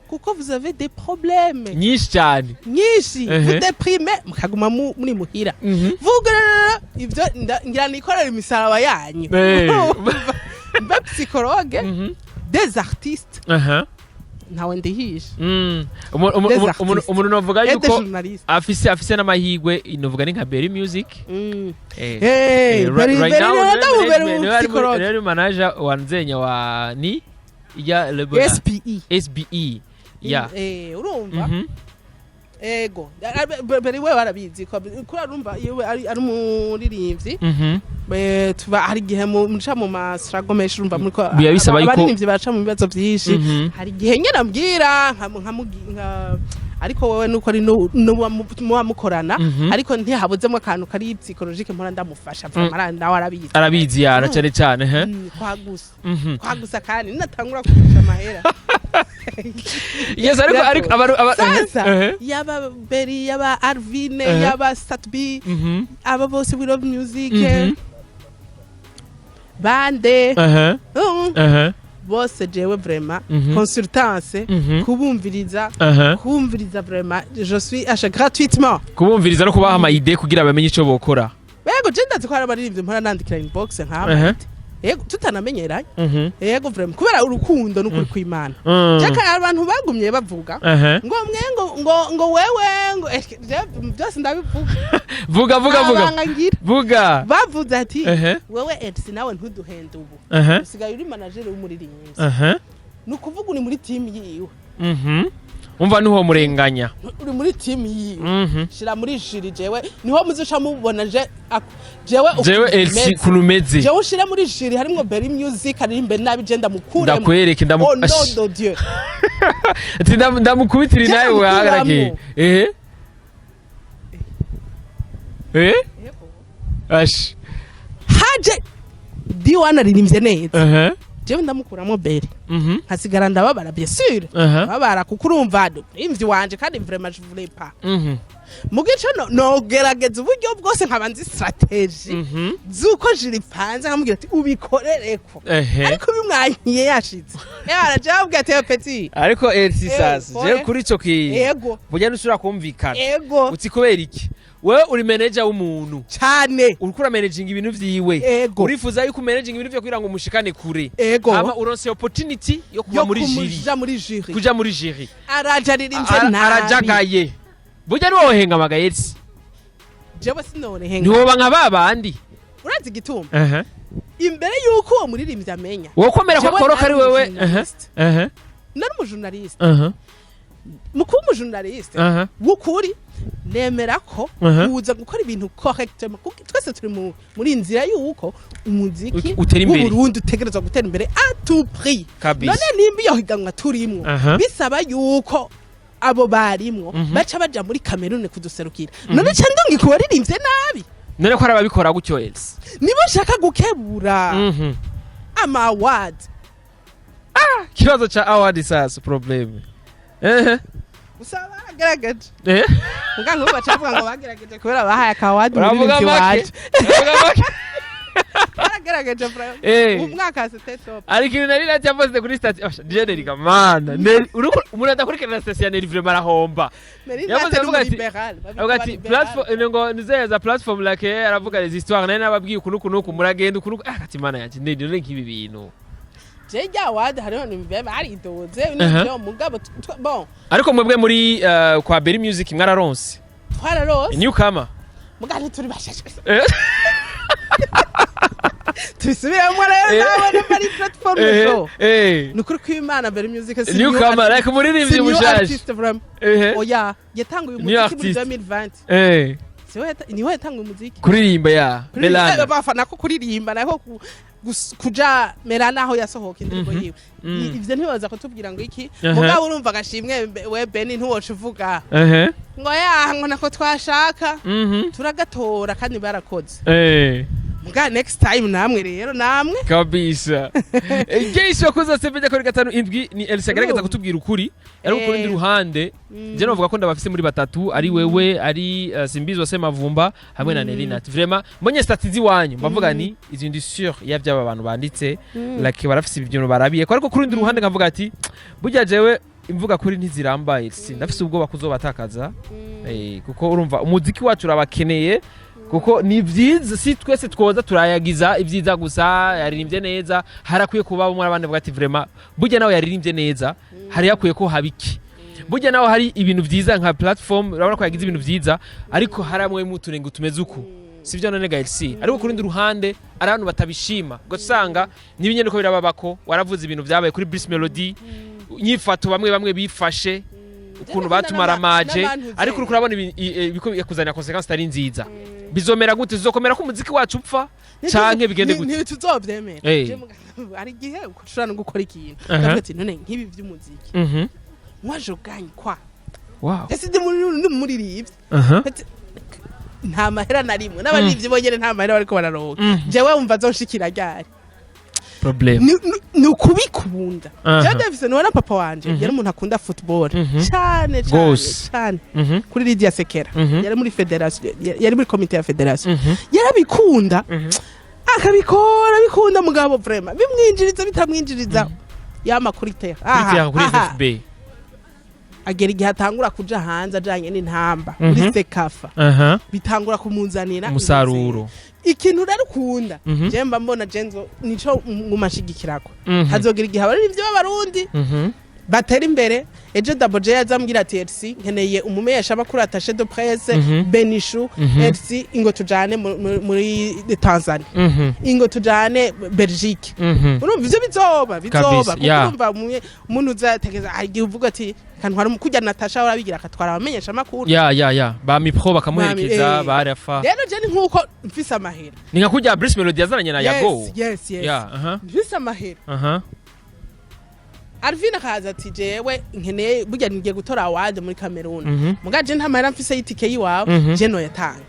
[SPEAKER 1] kuko vous avez des problèmes
[SPEAKER 2] nyinshi cyane.
[SPEAKER 1] Nyinshi. Vous déprimez, mukaguma muri muhira. Vuga ibyo ngira nikorera imisaraba yanyu. Mbe psychologue des artistes. Ntawe ndihisha. Des artistes.
[SPEAKER 2] Umuntu novuga
[SPEAKER 1] Et des
[SPEAKER 2] yuko
[SPEAKER 1] journalistes.
[SPEAKER 2] afise n'amahirwe novuga ni nka Berry Music.
[SPEAKER 1] Hey,
[SPEAKER 2] Right
[SPEAKER 1] Berry
[SPEAKER 2] now,
[SPEAKER 1] rero ndamubera
[SPEAKER 2] niwe ari
[SPEAKER 1] umupsychologue.
[SPEAKER 2] niwe ari manager wa Nzenya wa ni ijya label ya
[SPEAKER 1] SPE.
[SPEAKER 2] SBE, yeah.
[SPEAKER 1] Urumva? Ego. Berry we barabizi ko kuri arumva yewe ari umuririmbyi. Tuba hari igihe muca mu masirago menshi, urumva muri ko
[SPEAKER 2] Biba bisaba yuko
[SPEAKER 1] abaririmbyi baca mu bibazo byinshi. Hari igihe nyine ambwira nka Ariko wowe nuko ari muba mukorana, ariko ntihabuzemo akantu kari psychologique, mpora ndamufasha vraiment, nawe arabizi.
[SPEAKER 2] Arabizi yana cyane cyane, he.
[SPEAKER 1] Kwagusa kwagusa, kandi natangura kurusha amahera.
[SPEAKER 2] Yes, ariko
[SPEAKER 1] Sasa yaba Berry, yaba Arvine, yaba Satbi, aba bose, We Love Music, bande, bose, jewe vraiment consultance, kubumviriza, kubumviriza vraiment, je suis acha gratuitement.
[SPEAKER 2] Kubumviriza no kubaha ama idées kugira bamenye ico bokora.
[SPEAKER 1] Yego, je ndazi ko hari abaririmbyi mpora nandikira inbox nk'aba, yego, tutanamenyeranye. Yego, vraiment, kubera urukundo n'ukuri kw'Imana. Jeka abantu bagumye bavuga ngo mwe ngo wewe ngo je byose ndabivuga.
[SPEAKER 2] Vuga, vuga, vuga.
[SPEAKER 1] Abanga ngira.
[SPEAKER 2] Vuga.
[SPEAKER 1] Bavuze ati: "Wewe Elsie, nawe ntuduhende, ubu usigaye uri manager w'umuririmbyi." Ni ukuvuga uri muri team yiwe.
[SPEAKER 2] Umva, niho murenganya.
[SPEAKER 1] Uri muri team yiwe. Shira muri jury, jewe niho muzoca mubona je jewe ukuntu
[SPEAKER 2] Jewe Elsie
[SPEAKER 1] meze.
[SPEAKER 2] kuntu umeze.
[SPEAKER 1] Jewe ushire muri jury harimwo Berry Music, aririmbe nabi, je ndamukuremo.
[SPEAKER 2] Ndakwereke ndamu
[SPEAKER 1] Oh no de Dieu.
[SPEAKER 2] Ati ndamukubitira
[SPEAKER 1] Je
[SPEAKER 2] nawe
[SPEAKER 1] ndamukuramo.
[SPEAKER 2] wahagarake. Eh, ash.
[SPEAKER 1] Haje D1 aririmbye neza, jewe ndamukuramo Berry, nkasigara ndababara, bien sûr. Babara kuko urumva imvyi wanje, kandi vraiment je voulais pas. Mugico no nogerageza uburyo bwose, nkaba nzi stratégie zuko jury ipanze, nkamubwira ati: "Ubikorereko." Ariko bimwankiye yashitse yara, jewe abwira ati: "Petit."
[SPEAKER 2] Ariko Elsie, sasa
[SPEAKER 1] pole.
[SPEAKER 2] jewe kuri ico kintu burya ntushobora kumvikana. Uti kubera iki? Wewe uri manager w'umuntu.
[SPEAKER 1] Cane.
[SPEAKER 2] Uriko uramanaginga ibintu vyiwe. Urifuza yuko umanaginga ibintu vyiwe kugira ngo umushikane kure. Hama uronse opportunity yo kuba
[SPEAKER 1] yo
[SPEAKER 2] muri jury.
[SPEAKER 1] Kumuja muri jury.
[SPEAKER 2] Kuja muri jury.
[SPEAKER 1] Araja aririmbye nabi.
[SPEAKER 2] Arajagaye. Burya niwohengamaga, Elsie?
[SPEAKER 1] Jewe sinorehenga.
[SPEAKER 2] Ntiwoba nka ba bandi.
[SPEAKER 1] Urazi igituma? Imbere yuko uwo muririmbyi amenya,
[SPEAKER 2] Wokomera ko
[SPEAKER 1] jewe
[SPEAKER 2] akoroka ari
[SPEAKER 1] nari
[SPEAKER 2] wewe.
[SPEAKER 1] umujournaliste. Nari umujournaliste. Mu kuba umujournaliste w'ukuri, nemera ko uza gukora ibintu correctement, kuko twese turi muri inzira y'uko umuziki
[SPEAKER 2] Utera imbere.
[SPEAKER 1] w'Uburundi utegerezwa gutera imbere à tout prix. None nimba iyo higanwa turimwo bisaba yuko abo barimwo baca baja muri Cameroon kuduserukira, none ca ndungi kubaririmbye nabi?
[SPEAKER 2] None ko hari ababikora gutyo, Elsie?
[SPEAKER 1] Nibo nshaka gukebura. Ama award.
[SPEAKER 2] Kibazo ca award sasa, problème.
[SPEAKER 1] Gusa baragaragaje. Muga nk'ubu baca bavuga ngo bagerageje kubera bahaye aka award
[SPEAKER 2] Uravuga
[SPEAKER 1] umuririmbyi
[SPEAKER 2] make.
[SPEAKER 1] waje.
[SPEAKER 2] Uravuga make.
[SPEAKER 1] Baragaragaje vraiment. Umwaka c'était top.
[SPEAKER 2] Ariko ibintu nari yavuze kuri statut, oh, je Neri mana Neri, uriko umuntu adakurikirana statut ya Neri vraiment arahomba. Yavuze
[SPEAKER 1] Yavuze
[SPEAKER 2] avuga ati-
[SPEAKER 1] liberal.
[SPEAKER 2] Avuga ati platform ngo nizeza platform like, aravuga les histoires nari nababwiye ukuntu ukuntu uku muragenda ukuntu, ah, ati mana yanje Neri, none nk'ibi bintu.
[SPEAKER 1] Je rya award hariho nimbe baridoze n'ivyo, mugabo bon.
[SPEAKER 2] Ariko mwebwe muri kwa Berry Music mwararonse.
[SPEAKER 1] Twararose.
[SPEAKER 2] Newcomer.
[SPEAKER 1] Mugabo ntituri bashashe. Tubisubiremo rero. Nawe no muri platform zo ni ukuri kw'Imana, Berry Music si new
[SPEAKER 2] Newcomer
[SPEAKER 1] artist-
[SPEAKER 2] like umuririmbyi
[SPEAKER 1] si new
[SPEAKER 2] mushasha.
[SPEAKER 1] artist vraiment. Oya, yatanguye
[SPEAKER 2] New
[SPEAKER 1] umuziki muri
[SPEAKER 2] artist.
[SPEAKER 1] 2020. Siwe niwe yatanguye umuziki.
[SPEAKER 2] Kuririmba ya Melana.
[SPEAKER 1] Bafana ko kuririmba nako kuja Melana aho yasohoka indirimbo yiwe. Ivyo ntibaza kutubwira ngo iki. Mugabo urumva agashimwe we Beni ntiwoca uvuga ngo ya ngo nako twashaka. Turagatora kandi barakoze. Muga next time namwe rero namwe.
[SPEAKER 2] Kabisa. Geisha wakoze seven kuri gatanu indwi ni Elsa agaragaza kutubwira ukuri, ariko ku rundi ruhande je novuga ko ndabafise muri batatu, ari wewe, ari Simbizi Semavumba hamwe na Nelinat. Vraiment mbonye statut ziwanyu mbavuga ni izi, ndi sûr ya byaba bantu banditse like barafise ibintu barabiye ko, ariko ku rundi ruhande nkavuga ati burya jewe imvuga kuri ntizirambaye, si ndafise ubwoba kuzobatakaza, kuko urumva umuziki wacu urabakeneye, kuko ni vyiza si twese twoza turayagiza ibyiza gusa, yaririmbye neza, harakwiye kuba bamwe abandi bavuga ati vraiment burya nawe yaririmbye neza, hari hakwiye ko haba iki, burya nawe hari ibintu vyiza nka platform, urabona ko yagize ibintu vyiza, ariko haramwe mu turenga tumeze uku, sivyo none ga LC? Ariko ku rundi ruhande ari abantu batabishima, ugasanga n'ibinyene ko birababako. Waravuze ibintu vyabaye kuri Bruce Melody, nyifato bamwe bamwe bifashe ukuntu batumaramaje,
[SPEAKER 1] n'abantu
[SPEAKER 2] ariko uriko urabona ibiko yakuzanira conséquences itari nziza. Bizomera gute? Zizokomera ko umuziki wacu upfa canke bigende gute?
[SPEAKER 1] Ntituzovyemera. Hari igihe ushobora no gukora ikintu ukavuga ati: "None nk'ibi vy'umuziki, moi je gagne quoi?" Ese ndi muririmbyi, nta mahera na rimwe, n'abaririmbyi bonyene nta mahera bariko bararonka. Jewe wumva azonshikira ryari?
[SPEAKER 2] Problem.
[SPEAKER 1] Ni ukubikunda. Jewe ndabifise, nubona papa wanje yari umuntu akunda football cane cane cane. Kuri Lydia Sekera, yari muri fédération, yari muri komite ya fédération. Yarabikunda, akabikora bikunda, mugabo vraiment bimwinjiriza bitamwinjiriza, yama kuri terrain.
[SPEAKER 2] Kuri terrain, kuri FFB.
[SPEAKER 1] Agera igihe atangura kuja hanze ajanye n'intamba muri CECAFA, bitangura kumuzanira
[SPEAKER 2] umusaruro.
[SPEAKER 1] Ikintu rero ukunda, je mba mbona jenzo nico nguma nshigikirako. Hazogira igihe abaririmbyi b'Abarundi batera imbere. Ejo Double J yazambwira ati: "RC, nkeneye umumenyesha makuru, attaché de presse, Benishu, RC, ingo tujane muri Tanzania, ingo tujane Belgique." Urumva ivyo bizoba bizoba, kuko urumva umuntu uzategeza igihe uvuga ati kantwara kujya Natasha arabigira, akatwara abamenyesha makuru.
[SPEAKER 2] Ya, ba mipro bakamuherekeza, ba Rafa.
[SPEAKER 1] Rero je ni nkuko mfise amahera.
[SPEAKER 2] Ni nka kurya Bruce Melody yazananye na Yago.
[SPEAKER 1] Yes.
[SPEAKER 2] Ya, aha.
[SPEAKER 1] Mfise amahera, Alvin akaza ati: "Jewe nkeneye burya ngiye gutora award muri Cameroon, muga je nta mahera mfise y'itike y'iwawe." Je noyatanga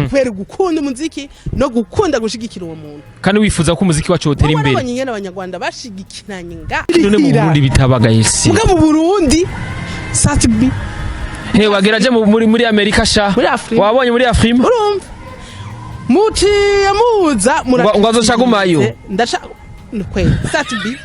[SPEAKER 1] kubera gukunda umuziki no gukunda gushigikira uwo muntu.
[SPEAKER 2] Kandi wifuza ko umuziki wacu wotera
[SPEAKER 1] Wowe
[SPEAKER 2] imbere.
[SPEAKER 1] warabonye ingene Abanyarwanda bashigikiranye nga
[SPEAKER 2] None mu Burundi bitabaga isi?
[SPEAKER 1] Muga mu Burundi Sat-B
[SPEAKER 2] He wageraje muri Amerika sha.
[SPEAKER 1] Muri Afrika.
[SPEAKER 2] Wabonye muri Afrika.
[SPEAKER 1] Urumva muciye muza.
[SPEAKER 2] Ngo azoca agumayo.
[SPEAKER 1] Ndasha kweli Sat-B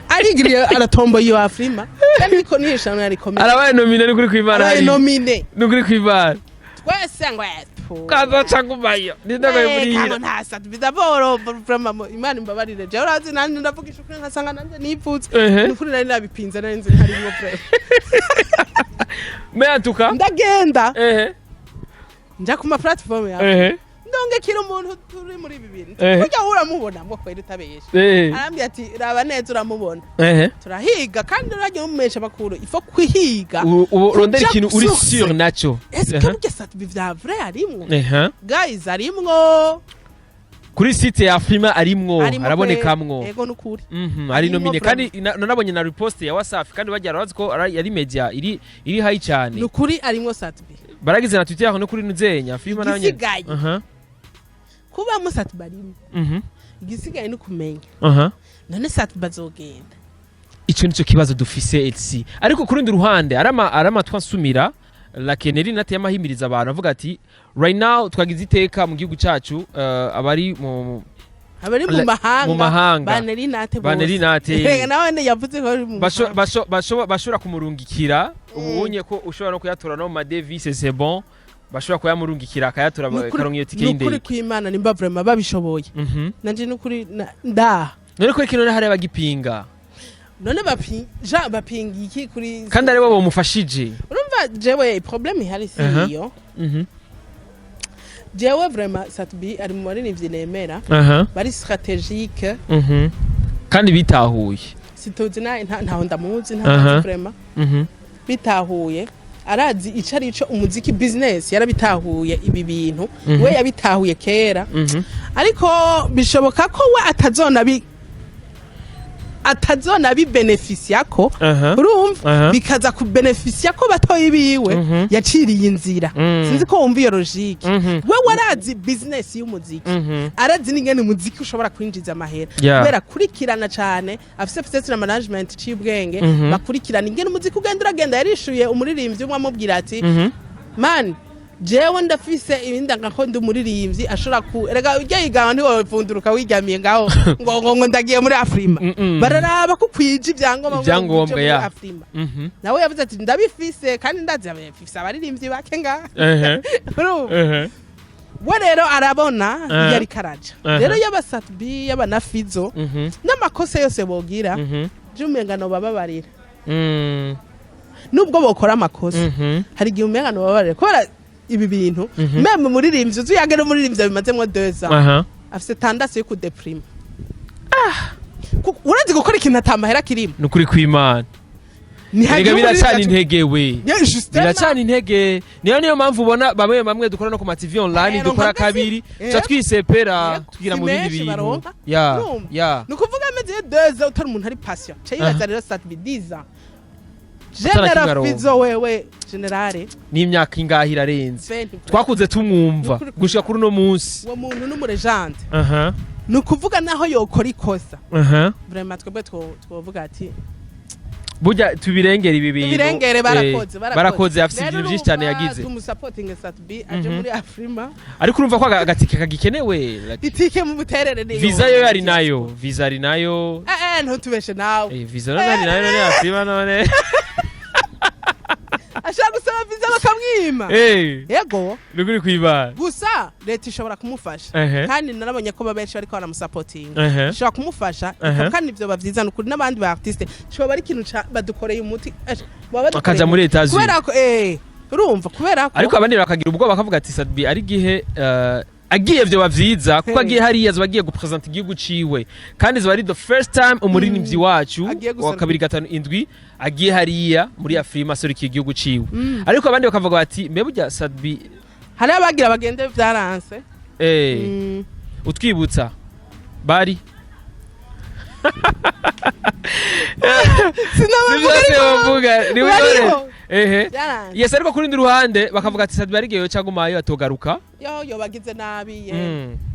[SPEAKER 1] arigiriye, aratomboye iyo Afrima, kandi niko nishanwa yarikomeye.
[SPEAKER 2] Arabaye nominé, ni kuri kwimana.
[SPEAKER 1] Arabaye
[SPEAKER 2] Hari
[SPEAKER 1] nominé.
[SPEAKER 2] Ni kuri kwimana.
[SPEAKER 1] Twese ngo epo.
[SPEAKER 2] Kazoca agumayo nindagoye muri
[SPEAKER 1] Kango
[SPEAKER 2] hira.
[SPEAKER 1] Nta Sat-B d'abord vraiment, Imana imbabarire, jewe urazi nanje ndavugisha ukuri nkasanga nanje nipfutse. Nukuri nari nabipinze, nari nzi ntarimwo vraiment.
[SPEAKER 2] Mais en tout cas
[SPEAKER 1] Ndagenda, nja ku ma platform yawe, ndongekira umuntu turi muri ibi bintu. Burya uramubona mwo kwera utabesha. Arambwira ati: "Raba neza, uramubona." Turahiga, kandi uragiye mumesha makuru, ifo kwihiga.
[SPEAKER 2] Urondera
[SPEAKER 1] Kuja
[SPEAKER 2] ikintu uri
[SPEAKER 1] source.
[SPEAKER 2] sûr naco.
[SPEAKER 1] Est-ce que burya Sat-B vya vrai arimwo? Guys, arimwo.
[SPEAKER 2] Kuri site ya Afrima arimwo.
[SPEAKER 1] Arimwo.
[SPEAKER 2] Arabonekamwo.
[SPEAKER 1] Kweri. Ego, nukuri.
[SPEAKER 2] Ari
[SPEAKER 1] Arimwo.
[SPEAKER 2] nominé, kandi nanabonye na riposte ya Wasafi, kandi bagira barazi ko yari media iri high cyane.
[SPEAKER 1] Nukuri arimwo Sat-B.
[SPEAKER 2] Baragize na Twitter no kuri nuzenya Afrima nayo nyene.
[SPEAKER 1] Igisigaye, kubamo Sat-B arimwo, igisigaye ni ukumenya none Sat-B azogenda?
[SPEAKER 2] Ico nico kibazo dufise, LC. Ariko ku rundi ruhande aramatwa nsumira la Keneri nate yamahimiriza abantu avuga ati: "Right now twagize iteka mu gihugu cacu, abari mu
[SPEAKER 1] Abari mu mahanga,
[SPEAKER 2] mu mahanga.
[SPEAKER 1] Baneri nate.
[SPEAKER 2] Baneri nate.
[SPEAKER 1] Nawe yavuze ko ari mu mahanga.
[SPEAKER 2] Bashobora kumurungikira ubunye ko ushobora no kuyatora no mu ma devises, c'est bon, bashobora kuyamurungikira akayatora, karonka iyo tike
[SPEAKER 1] Nukuri
[SPEAKER 2] y'indege.
[SPEAKER 1] kw'Imana, nimba vraiment babishoboye, nanje nukuri ndaha.
[SPEAKER 2] None ko kino hari abagipinga?
[SPEAKER 1] None ja bapinga iki kuri
[SPEAKER 2] Kandi aribo bamufashije.
[SPEAKER 1] Urumva jewe problème ihari si iyo. Jewe vraiment Sat-B ari mu baririmbyi nemera, bari stratégique.
[SPEAKER 2] Kandi bitahuye.
[SPEAKER 1] Situzi na ntaho ndamuzi, ntamuzi vraiment. Bitahuye, arazi ico ari ico umuziki, business, yarabitahuye ibi bintu. We yabitahuye kera. Ariko bishoboka ko we atazona bibenefisiya ko, urumva, bikaza kubenefisiya ko batoyi biwe yaciriye inzira. Sinzi ko wumva iyo logique. We warazi business y'umuziki, arazi n'ingene umuziki ushobora kwinjiza amahera, kubera akurikirana cane, afise peut-être na management c'ubwenge, bakurikirana ingene umuziki ugenda uragenda. Yarishuye umuririmbyi umwe amubwira ati: "Man, jewe ndafise ibindi ko ndi umuririmbyi ashobora ku erega ujya yigawa ntiwovunduruka wiryamiye ngaho ngo ndagiye muri Afrima." Bararaba ko kwije ibyangombwa ngo
[SPEAKER 2] Ibyangombwa,
[SPEAKER 1] uje muri Afrima. Nawe yavuze ati: "Ndabifise kandi ndazi abafise abaririmbyi bake ngaha." Urumva? We rero arabona iyo ariko araja. Rero yaba Sat-B, yaba na Fizo, n'amakosa yose bogira, je umenga nobababarira. Nubwo bokora amakosa, hari igihe umenga nobababarira kubera ibi bintu. Même umuririmbyi uzi uyage n'umuririmbyi abimazemwo 2 ans, afise tendance yo kudeprima. Urazi gukora ikintu atamahera kirimo.
[SPEAKER 2] Ni ukuri kw'Imana.
[SPEAKER 1] Ntihagire
[SPEAKER 2] Erega biracana
[SPEAKER 1] umuririmbyi
[SPEAKER 2] intege we.
[SPEAKER 1] Yeah, justement.
[SPEAKER 2] Biracana intege, niyo mpamvu ubona bamwe bamwe dukora no ku ma TV online, dukora
[SPEAKER 1] ronka
[SPEAKER 2] kabiri,
[SPEAKER 1] mbese.
[SPEAKER 2] tuca twisepera, tugira
[SPEAKER 1] si
[SPEAKER 2] mu bindi
[SPEAKER 1] menshi
[SPEAKER 2] bintu.
[SPEAKER 1] Baronka. Urumva?
[SPEAKER 2] Ya.
[SPEAKER 1] Ni ukuvuga ameze yo 2 ans utari umuntu ari patient, ca yibaza rero Sat-B 10 ans. General
[SPEAKER 2] Atarakigaronka.
[SPEAKER 1] Fizo, wewe general.
[SPEAKER 2] N'imyaka ingahe irarenze.
[SPEAKER 1] 20.
[SPEAKER 2] Twakuze tumwumva
[SPEAKER 1] Nukuri.
[SPEAKER 2] Gushika kuri uno munsi.
[SPEAKER 1] Uwo muntu n'umu légende. Ni ukuvuga naho yokora ikosa, vraiment twebwe twovuga ati
[SPEAKER 2] Burya tubirengera ibi bintu.
[SPEAKER 1] Tubirengere, barakoze.
[SPEAKER 2] Barakoze, afise
[SPEAKER 1] Rero
[SPEAKER 2] ibintu byinshi cyane
[SPEAKER 1] urumva
[SPEAKER 2] yagize.
[SPEAKER 1] Tumusapotinge Sat-B aje muri Afrima.
[SPEAKER 2] Ariko urumva ko agatike kagikenewe, like,
[SPEAKER 1] Itike mu buterere niyo.
[SPEAKER 2] Visa yo yari nayo, visa ari nayo.
[SPEAKER 1] Ntutubeshe nawe.
[SPEAKER 2] Visa none ari nayo, none Afrima none.
[SPEAKER 1] Ashaka gusaba visa bakamwima. Yego.
[SPEAKER 2] Nukuri kwibana.
[SPEAKER 1] Gusa leta ishobora kumufasha. Kandi narabonye ko benshi bariko baramusapotinga. Ishobora kumufasha. Kandi ivyo bavyiza nukuri n'abandi ba artiste shobora ari ikintu badukoreye umuti. Baba badukoreye
[SPEAKER 2] Akaja muri
[SPEAKER 1] umuti.
[SPEAKER 2] Etats-Unis.
[SPEAKER 1] Kubera ko urumva, kubera ko
[SPEAKER 2] Ariko abandi bakagira ubwoba, bakavuga ati Sat-B ari gihe agiye vyoba vyiza, kuko agiye hariya azoba agiye gupresenta igihugu ciwe, kandi zoba ari the first time umuririmbyi wacu
[SPEAKER 1] Agiye
[SPEAKER 2] wa 257 agiye hariya muri Afrima aserukiye igihugu ciwe. Ariko abandi bakavuga bati mbe burya Sat-B
[SPEAKER 1] Hari abagira bagende vyaranse.
[SPEAKER 2] Utwibutsa bari
[SPEAKER 1] Sinabavuga.
[SPEAKER 2] Sivyo
[SPEAKER 1] Ariko
[SPEAKER 2] bavuga ni
[SPEAKER 1] bariho.
[SPEAKER 2] Ehe.
[SPEAKER 1] Vyaranse.
[SPEAKER 2] Yes, ariko kuri rundi ruhande bakavuga ati Sat-B ari gihe cagumayo atogaruka.
[SPEAKER 1] Yo yobagize nabi ye.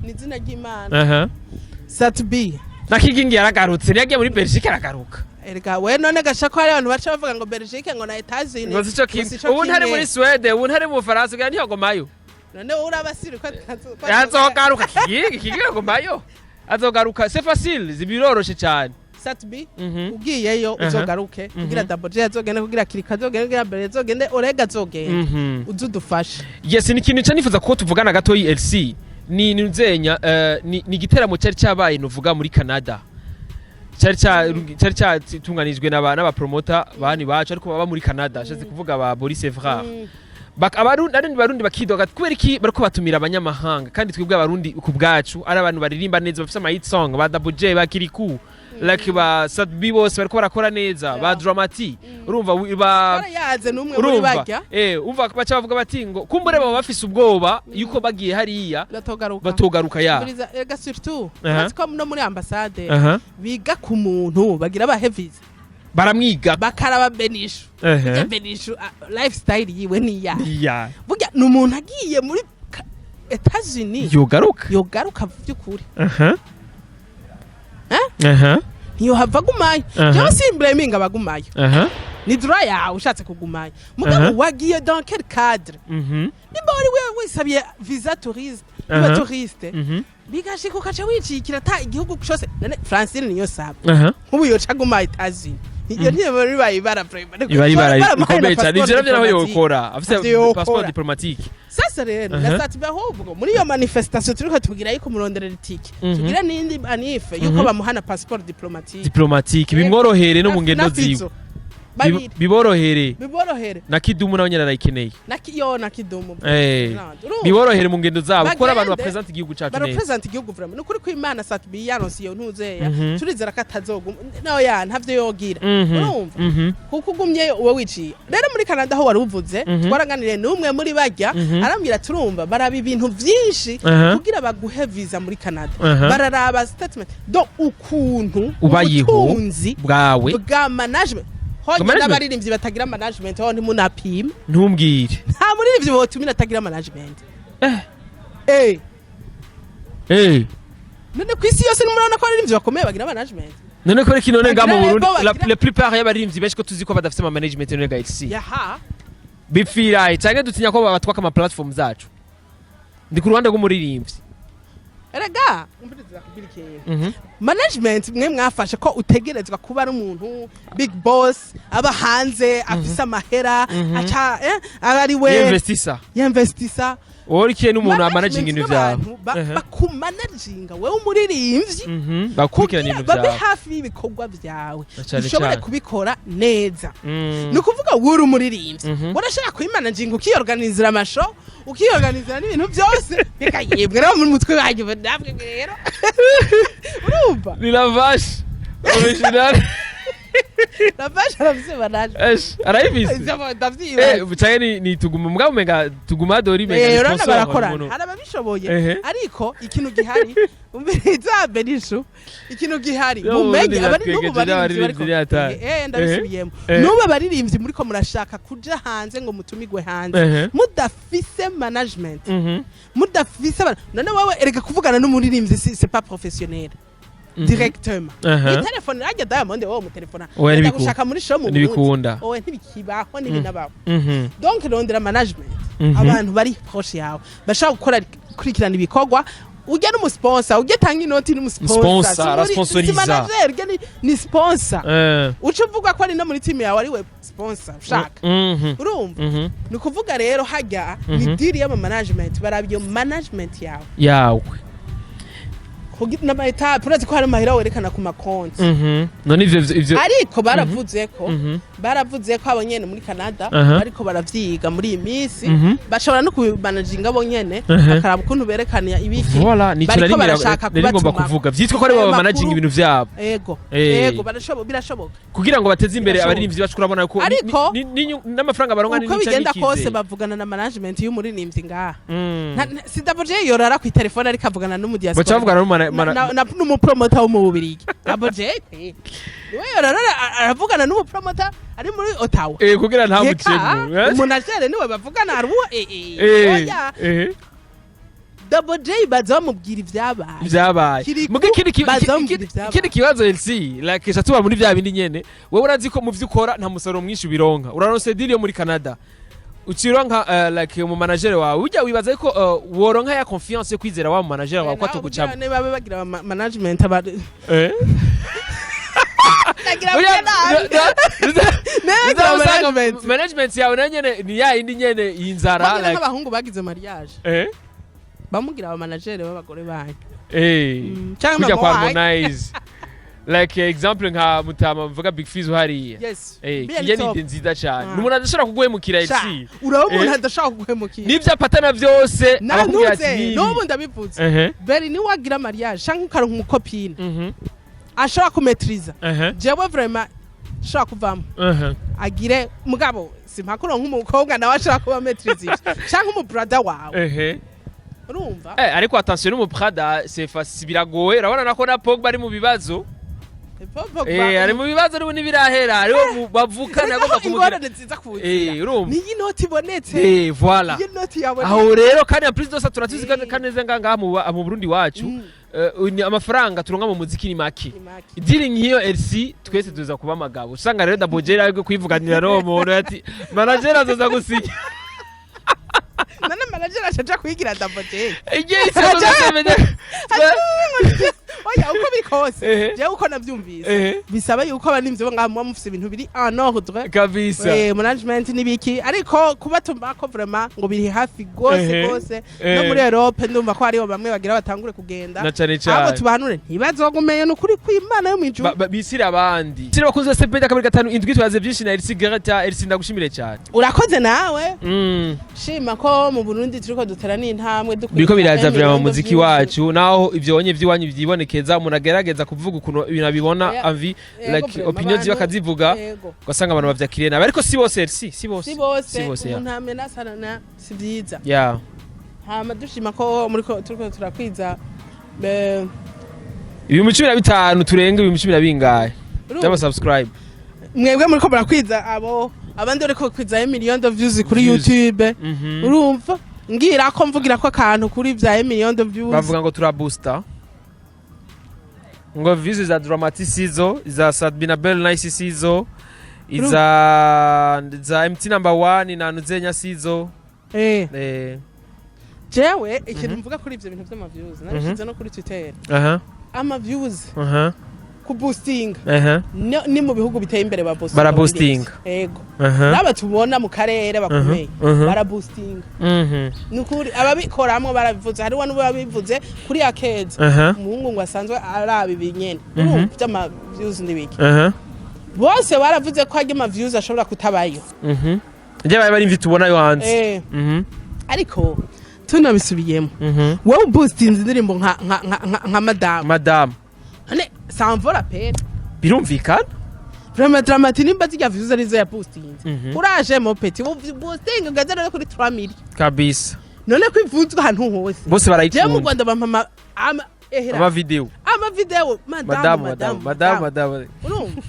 [SPEAKER 1] Ni izina ry'Imana. Sat-B.
[SPEAKER 2] Na Kigingi yaragarutse, ntiyagiye muri Belgique aragaruka.
[SPEAKER 1] Erega we none gasha ko hari abantu baca bavuga ngo Belgique ngo na Etats-Unis
[SPEAKER 2] Ngo sico kimwe.
[SPEAKER 1] Ngo sico
[SPEAKER 2] Ubu ntari
[SPEAKER 1] kimwe.
[SPEAKER 2] muri Suède, ubu ntari mu Bufaransa, kugira ntiyagomayo.
[SPEAKER 1] None wowe urabasiri ko
[SPEAKER 2] Azogaruka Kigingi, Kigingi agomayo, azogaruka, c'est facile, zibiroroshe cyane.
[SPEAKER 1] Sat-B, ugiyeyo uzogaruke kugira Double J azogende, kugira Kirika azogende, kugira Bere azogende, Orega azogende, uze udufashe.
[SPEAKER 2] Yes, ni ikintu ca nifuza ko tuvugana gatoyi. LC ni nzenya ni igiteramo cyari cyabaye nuvuga muri Canada, cyari cyatunganijwe n'abapromota bani bacu ariko baba muri Canada, ashatse kuvuga ba Boris Evrard. Abarundi bakidoga kubera iki bariko batumira abanyamahanga kandi twebwe Abarundi ku bwacu ari abantu baririmba neza, bafise ama hit song, ba Double J, ba Kirikou, like ba Sat-B, bose bariko barakora neza, ba Dramati, urumva ba
[SPEAKER 1] Yaze n'umwe muri
[SPEAKER 2] urumva
[SPEAKER 1] barya.
[SPEAKER 2] Umva baca bavuga bati ngo kumbure baba bafise ubwoba yuko bagiye hariya
[SPEAKER 1] batogaruka.
[SPEAKER 2] Batogaruka ya.
[SPEAKER 1] Umviriza, erega surtout urazi ko no muri ambasade biga ku muntu bagira bahe visa.
[SPEAKER 2] Baramwiga.
[SPEAKER 1] Bakaraba Benishu. Burya Benishu, lifestyle yiwe niya burya ni umuntu agiye muri Etats-Unis
[SPEAKER 2] yogaruka.
[SPEAKER 1] Yogaruka by'ukuri. Eh?
[SPEAKER 2] Aha.
[SPEAKER 1] Ntiyohava agumayo. Jewe simblaminga abagumayo. Ni droit yawe ushatse kugumayo, mugabo wagiye dans quel cadre? Nimba wari we wisabiye visa touriste, niba touriste, bigashika ukaca wicikira ata igihugu cose. None Francine niyo saba nk'ubu yoca aguma Etats-Unis, iyo ntiyo bibaye ibara vraiment.
[SPEAKER 2] Iba ari ibara
[SPEAKER 1] Baramuhaye na
[SPEAKER 2] rikomeye cyane. Ivyo
[SPEAKER 1] passeport
[SPEAKER 2] navyo naho
[SPEAKER 1] diplomatique.
[SPEAKER 2] yokora afise
[SPEAKER 1] Ivyo yokora.
[SPEAKER 2] passeport diplomatique.
[SPEAKER 1] Sasa rero na Sat-B ahubwo muri iyo manifestation turiko tugira yuko muronderera itike, tugira n'indi manif yuko bamuhana passeport diplomatique.
[SPEAKER 2] Diplomatique, bimworohere no mu ngendo
[SPEAKER 1] Na
[SPEAKER 2] ziwe.
[SPEAKER 1] Fizo. Babiri.
[SPEAKER 2] Biborohere.
[SPEAKER 1] Biborohere.
[SPEAKER 2] Na Kidumu nawe nyene arayikeneye.
[SPEAKER 1] Na yo na Kidumu. Urumva?
[SPEAKER 2] Biborohere mu ngendo zabo kuko ari abantu
[SPEAKER 1] Bagende.
[SPEAKER 2] bapresenta igihugu cacu neza.
[SPEAKER 1] Barapresenta igihugu vraiment, nukuri ko Imana Sat-B yaronse iyo ntuzeya. Turizera ko atazoguma no ya ntavyo yogira. Urumva? Kuko ugumyeyo uba wiciye. Rero muri Canada aho wari uvuze, twaraganiriye n'umwe muri barya, arambwira turumva baraba ibintu vyinshi kugira baguhe visa muri Canada. Bararaba statement do ukuntu
[SPEAKER 2] Ubayeho
[SPEAKER 1] ubutunzi
[SPEAKER 2] bwawe.
[SPEAKER 1] Bwa management
[SPEAKER 2] Bwa
[SPEAKER 1] honye
[SPEAKER 2] management?
[SPEAKER 1] N'abaririmbyi batagira management ho ntimunapima.
[SPEAKER 2] Ntumbwire.
[SPEAKER 1] Nta muririmbyi botumira atagira management. None ku isi yose nimurabona ko abaririmbyi bakomeye bagira management.
[SPEAKER 2] None ko reka none nga mu
[SPEAKER 1] Bagira
[SPEAKER 2] Burundi
[SPEAKER 1] label,
[SPEAKER 2] la plupart y'abaririmbyi benshi ko tuzi ko badafise ama management, none ga XC
[SPEAKER 1] yaha
[SPEAKER 2] bipfiraye canke dutinya ko babatwaka ama platform zacu? Ndi ku ruhande rw'umuririmbyi.
[SPEAKER 1] Erega umviriza kubwira ikintu. Management mwe mwafashe ko utegerezwa kuba ari umuntu big boss aba hanze afise amahera, aca aba ari we
[SPEAKER 2] yinvestisa.
[SPEAKER 1] Yinvestisa.
[SPEAKER 2] Wowe n'umuntu amanaginga ibintu byawe.
[SPEAKER 1] Bakumanaginga wewe umuririmbyi
[SPEAKER 2] Bakurikirana
[SPEAKER 1] kugira
[SPEAKER 2] ibintu
[SPEAKER 1] babe
[SPEAKER 2] byawe.
[SPEAKER 1] hafi y'ibikorwa byawe,
[SPEAKER 2] Na cane
[SPEAKER 1] ushobore
[SPEAKER 2] cane.
[SPEAKER 1] kubikora neza. Ni ukuvuga wowe uri umuririmbyi, urashaka kwimanaginga, ukiyorganizira ama show, ukiyorganizira n'ibintu byose, bikayibwa rero mu mutwe wanyu namwe rero urumva.
[SPEAKER 2] Ni la vache original.
[SPEAKER 1] La page arafise management.
[SPEAKER 2] Esh, arayifise.
[SPEAKER 1] Ndavyibaza.
[SPEAKER 2] Canke ni Tuguma, mugabo umenga Tuguma Dori, umenga ni
[SPEAKER 1] Urabona
[SPEAKER 2] sponsor.
[SPEAKER 1] barakorana,
[SPEAKER 2] umuntu.
[SPEAKER 1] hari ababishoboye. Ariko ikintu gihari, umviriza Benishu, ikintu gihari,
[SPEAKER 2] Yo,
[SPEAKER 1] mumenye
[SPEAKER 2] ubundi
[SPEAKER 1] abari n'ubu
[SPEAKER 2] natwengeje
[SPEAKER 1] baririmbyi
[SPEAKER 2] n'abaririmbyi
[SPEAKER 1] bariko
[SPEAKER 2] ni hatari.
[SPEAKER 1] Ndabisubiyemo. N'ubu abaririmbyi muriko murashaka kuja hanze ngo mutumigwe hanze, mudafise management, mudafise none wewe erega kuvugana n'umuririmbyi c'est pas professionnel directement. Ni telefone rajya Diamond, wowe mutelefona
[SPEAKER 2] Oya, ntibikunda.
[SPEAKER 1] gushaka muri show mu Burundi.
[SPEAKER 2] Ntibikunda.
[SPEAKER 1] Oya, ntibikibaho, ntibinabaho. Donc rondera management, abantu bari proche yawe bashaka gukora, kurikirana ibikorwa. Ujya n'umusponsor, ujya tanga inoti n'umusponsor.
[SPEAKER 2] Sponsor,
[SPEAKER 1] Si muri-
[SPEAKER 2] arasponsoriza.
[SPEAKER 1] si manager, ujya ni sponsor. Uca uvuga ko ari no muri team yawe, ari we sponsor ushaka. Urumva, ni ukuvuga rero hajya ni deal y'ama management, baraba iyo management yawe
[SPEAKER 2] Yawe.
[SPEAKER 1] N'ama étapes. Urazi ko hari amahera werekana ku makonti.
[SPEAKER 2] None ivyo
[SPEAKER 1] Ariko baravuze ko abo nyene muri Canada bariko baravyiga muri iyi minsi, bashobora no kubimanaginga bo nyene, bakaraba ukuntu berekana ibiki.
[SPEAKER 2] Voilà, nico
[SPEAKER 1] Bariko
[SPEAKER 2] nari
[SPEAKER 1] barashaka
[SPEAKER 2] nari ngomba
[SPEAKER 1] kubatumako.
[SPEAKER 2] kuvuga, vyitwa ko ari
[SPEAKER 1] Ayo
[SPEAKER 2] bo managing
[SPEAKER 1] makuru.
[SPEAKER 2] ibintu vyabo.
[SPEAKER 1] Ego. Ego, barashoboka, birashoboka.
[SPEAKER 2] Kugira ngo bateze imbere
[SPEAKER 1] Birashoboka.
[SPEAKER 2] abaririmbyi bacu, urabona ko
[SPEAKER 1] Ariko,
[SPEAKER 2] n'amafaranga baronka ni
[SPEAKER 1] uko
[SPEAKER 2] nica
[SPEAKER 1] bigenda
[SPEAKER 2] n'ikize.
[SPEAKER 1] kose bavugana na management y'umuririmbyi ngaha. Si Double J yorara ku telefone ariko avugana n'umudiaspora.
[SPEAKER 2] Baca bavugana
[SPEAKER 1] N'umupromota wo mu Bubirigi. Double J kwe. Niwe yorara aravugana n'umupromota ari muri Ottawa.
[SPEAKER 2] Kugira
[SPEAKER 1] Reka,
[SPEAKER 2] ntamucemo.
[SPEAKER 1] umunagere niwe bavugana, hari uwo oya. Double J baza bamubwira ibyabaye.
[SPEAKER 2] Vyabaye.
[SPEAKER 1] Kiriku,
[SPEAKER 2] Muga
[SPEAKER 1] baza bamubwira ivyabaye.
[SPEAKER 2] ikindi kibazo, LC, like tuba muri vya bindi nyene, wewe urazi ko mu vyo ukora nta musaruro mwinshi ubironka. Uraronse deal yo muri Canada, ucironka like mu manager wawe, ujya wibaza ko woronka ya confiance yo kwizera wa mu manager wawe ko atogucamo?
[SPEAKER 1] Ne babe bagira management aba nagira nabi. Ne bagira
[SPEAKER 2] Usanga
[SPEAKER 1] management.
[SPEAKER 2] Management yawe nayo nyene ni ya yindi nyene y'inzara.
[SPEAKER 1] Bagira
[SPEAKER 2] Like
[SPEAKER 1] nk'abahungu bagize mariage, bamugira aba manager b'abagore banyu. Canke
[SPEAKER 2] Kujya
[SPEAKER 1] mama
[SPEAKER 2] kwa
[SPEAKER 1] wawe.
[SPEAKER 2] Harmonize, like example nka Mutama mvuga Big Fizz hariya.
[SPEAKER 1] Yes.
[SPEAKER 2] Eh,
[SPEAKER 1] Be
[SPEAKER 2] kijya ni
[SPEAKER 1] top.
[SPEAKER 2] idée nziza cyane.
[SPEAKER 1] Ah.
[SPEAKER 2] Ni umuntu adashobora kuguhemukira.
[SPEAKER 1] Sha,
[SPEAKER 2] LC.
[SPEAKER 1] uraba umuntu adashobora kuguhemukira.
[SPEAKER 2] N'ibyo apatana byose abakubwira ati
[SPEAKER 1] Nantuze
[SPEAKER 2] nibi.
[SPEAKER 1] n'ubu ndabivuze. Beri niwagira mariage canke ukaronka umucopine ashobora kumetriza, jewe vraiment ashobora kuvamo agire, mugabo simpakuro nk'umukobwa nawe ashobora kuba maîtrise ivyo, canke umubrother wawe. Urumva.
[SPEAKER 2] Ariko attention n'umuprada, c'est facile, biragoye. Urabona nako na Pogba ari mu bibazo.
[SPEAKER 1] Pogba-
[SPEAKER 2] Ari mu bibazo n'ubu ntibirahera, hariho bavukana agomba
[SPEAKER 1] Aho
[SPEAKER 2] kumugira.
[SPEAKER 1] ingorane ziza kuzira
[SPEAKER 2] Urumva.
[SPEAKER 1] niyo inoti ibonetse.
[SPEAKER 2] Voilà.
[SPEAKER 1] Iyo inoti yabonetse.
[SPEAKER 2] Aho rero kandi en plus de ça turatuzi kandi neza ngaha mu Burundi wacu, ni amafaranga turonka mu muziki ni make.
[SPEAKER 1] Ni make.
[SPEAKER 2] Idiri nk'iyo, LC, twese tuza kuba amagabo. Usanga rero Double J ari kwivuganira n'uwo muntu ati manager azoza gusinya.
[SPEAKER 1] None manager ashaja kwigira Double J?
[SPEAKER 2] Igihe isi azoza.
[SPEAKER 1] Oya, uko biri kose, jewe uko navyumvise, bisaba yuko abarimvyi bo ngaha muba mufise ibintu biri en ordre. Management n'ibiki, ariko kubatuma ko vraiment ngo biri hafi gose gose no muri Europe ndumva ko hariho bamwe bagira batangure kugenda.
[SPEAKER 2] Na cane
[SPEAKER 1] Ahubwo
[SPEAKER 2] cane.
[SPEAKER 1] tubahanure ntibazogumeyo, nukuri kw'Imana yo mw'ijuru.
[SPEAKER 2] Bisire abandi, bisire abakunzi ba CPD 257. Twaze byinshi na LC Greta. LC, ndagushimire cyane.
[SPEAKER 1] Urakoze nawe. Shima ko mu Burundi turiko dutera n'intambwe.
[SPEAKER 2] Biriko biraza vya mu muziki wacu, naho ivyo onye vy'iwanyu vyibonekeza, umuntu agerageza kuvuga ukuntu ibintu abibona, avis, like
[SPEAKER 1] vraiment,
[SPEAKER 2] opinion ziba akazivuga, ugasanga abantu bavyakiriye nabi, ariko si bose, LC, si bose.
[SPEAKER 1] Si bose.
[SPEAKER 2] Si bose, ya.
[SPEAKER 1] Umuntu amenasana si vyiza. Hama dushima ko muriko turiko turakwiza
[SPEAKER 2] 15,000 turenga ibihumbi cumi na bingahe
[SPEAKER 1] Urumva?
[SPEAKER 2] by'ama subscribe.
[SPEAKER 1] Mwebwe muriko murakwiza abo, abandi bariko kwiza million de views kuri
[SPEAKER 2] Views.
[SPEAKER 1] YouTube. Urumva, ngira ko mvugira ko akantu kuri vya million de views.
[SPEAKER 2] Bavuga ngo turabusta ngo views za Dramati sizo, za Sabina Bell Nice sizo, iza za MT number 1 na Nuzenya sizo.
[SPEAKER 1] Jewe ikintu mvuga kuri ivyo bintu vy'ama views, nabishize no kuri Twitter, ama views ku boosting ni mu bihugu biteye imbere ba boosting.
[SPEAKER 2] Baraboostinga.
[SPEAKER 1] Yego. N'aba tubona mu karere bakomeye baraboostinga. Nukuri ababikoramwo barabivuze, hariho n'ababivuze kuri Akeza, umuhungu ngo asanzwe araba ibinyene, urumva, vy'ama views n'ibiki. Bose baravuze ko harya ama views ashobora kutabayo.
[SPEAKER 2] Njye bari bari imvi tubonayo hanze.
[SPEAKER 1] Ariko tunabisubiyemo, wowe uboostinze indirimbo nka madamu,
[SPEAKER 2] Madamu,
[SPEAKER 1] none ça en vaut la peine?
[SPEAKER 2] Birumvikana.
[SPEAKER 1] Vraiment, Drama T nimba zirya views arizo yaboostinze, uraje mon petit, boosting ugaze rero kuri 3 millions. None ko ivuzwa ahantu hose?
[SPEAKER 2] Bose
[SPEAKER 1] Jewe mu
[SPEAKER 2] barayikunda.
[SPEAKER 1] Rwanda bampa ama ehera
[SPEAKER 2] Ama video.
[SPEAKER 1] Ama video, madamu.
[SPEAKER 2] Madamu, madamu, madamu, madamu.
[SPEAKER 1] Urumva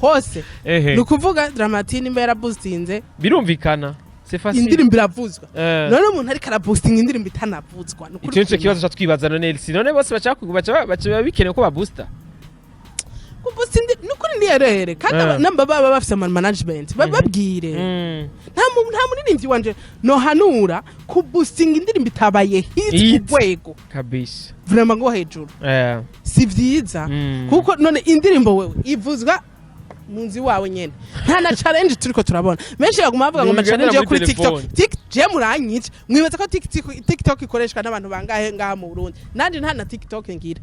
[SPEAKER 1] hose. Ni ukuvuga Drama T nimba yaraboostinze,
[SPEAKER 2] Birumvikana, c'est facile.
[SPEAKER 1] Indirimbo iravuzwa. None umuntu ariko araboostinga indirimbo itanavuzwa, ni ukuri
[SPEAKER 2] Icyo nico
[SPEAKER 1] kw'Imana.
[SPEAKER 2] kibazo ca twibaza. None Elsie, none bose baca bikenewe ko baboosta?
[SPEAKER 1] Kuboostinga ni ukuri niyerere kandi namba baba bafise ama management, bababwire. Nta muririmbyi wanje nohanura kuboostinga indirimbo itabaye hit
[SPEAKER 2] Hit.
[SPEAKER 1] ku rwego vraiment ngo hejuru. Si vyiza, kuko none indirimbo wewe ivuzwa mu nzu iwawe nyene, nta na challenge turiko turabona. Benshi baguma bavuga ngo
[SPEAKER 2] Ni
[SPEAKER 1] ama challenge yo
[SPEAKER 2] muri
[SPEAKER 1] kuri TikTok.
[SPEAKER 2] telefone.
[SPEAKER 1] Tik je muranyica, mwibaza ko TikTok ikoreshwa n'abantu bangahe ngaha mu Burundi? Nanje nta na TikTok ngira,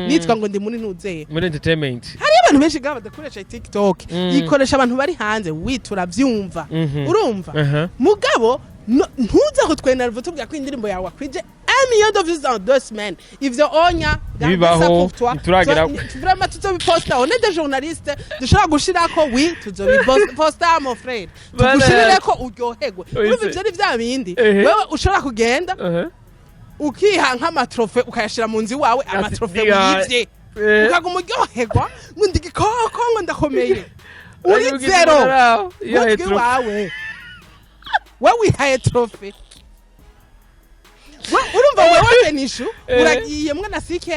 [SPEAKER 1] nitwa ngo ndi muri ntuzeye
[SPEAKER 2] Muri entertainment.
[SPEAKER 1] Hariyo abantu benshi ngaha badakoresha TikTok. Ikoresha abantu bari hanze, witura vyumva. Urumva? Mugabo ntuze kutwenerva tubwira ko indirimbo yawe wakwije 1 million de vues en 2 semaines. Ivyo onya.
[SPEAKER 2] Ntibibaho, ntituragera-
[SPEAKER 1] Vraiment, tuzobiposta. On est des journalistes, dushobora gushirako, oui, tuzobiposta, mon frère, tugushirireko uryoherwe. Urumva, ivyo ni vya bindi wewe ushobora kugenda ukiha nk'ama trophées, ukayashira mu nzu iwawe, ama trophées wivye, ukaguma uryoherwa ngo ndi igikoko, ngo ndakomeye. Uri zéro mutwe wawe, we wihaye trophée. We urumva, wewe Benishu, uragiye mwe na CK,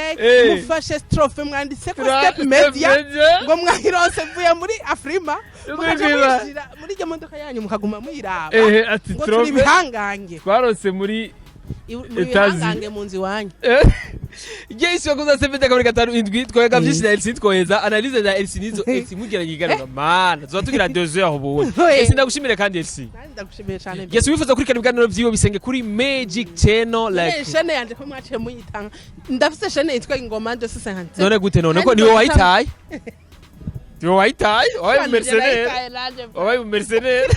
[SPEAKER 1] mufashe trophée mwanditse ko Step Media, ngo mwahironse mvuye muri Afrima, mukaca muyishira muri iryo modoka yanyu, mukaguma muyiraba
[SPEAKER 2] Ati
[SPEAKER 1] ngo turi
[SPEAKER 2] trophée
[SPEAKER 1] ibihangange.
[SPEAKER 2] Twarose muri
[SPEAKER 1] Muri
[SPEAKER 2] Etazi.
[SPEAKER 1] ibihangange mu nzu iwanyu.
[SPEAKER 2] Yesu yakoze seven kabiri gatanu indwi. Twega byinshi na Elsie, twoheza analyse na Elsie nizo. Elsie mugira yigarura mana, tuba tugira 2 heures ubundi. Elsie, ndagushimire kandi, Elsie.
[SPEAKER 1] Nanjye ndagushimiye cyane.
[SPEAKER 2] Yes, wifuza kurikirana ibiganiro vyiwe, bisenge kuri Magic Channel like.
[SPEAKER 1] Chaîne yanje ko mwaciye muyitanga? Ndafise chaîne yitwa Ingoma de 57.
[SPEAKER 2] None gute? None ko
[SPEAKER 1] Kandi
[SPEAKER 2] niwe wayitaye, niwe wayitaye, wabaye
[SPEAKER 1] Kandi
[SPEAKER 2] mercenaire.
[SPEAKER 1] narayitaye nanje.
[SPEAKER 2] Wabaye mercenaire.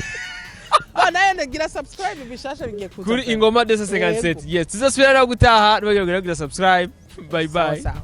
[SPEAKER 1] Oh, nayo ndagira subscribe, bishasha bigiye kuza.
[SPEAKER 2] Kuri Ingoma de 57. Yes, tuzasubira nawe gutaha, ntibagira kugira subscribe. Bye bye.
[SPEAKER 1] Sawa, sawa.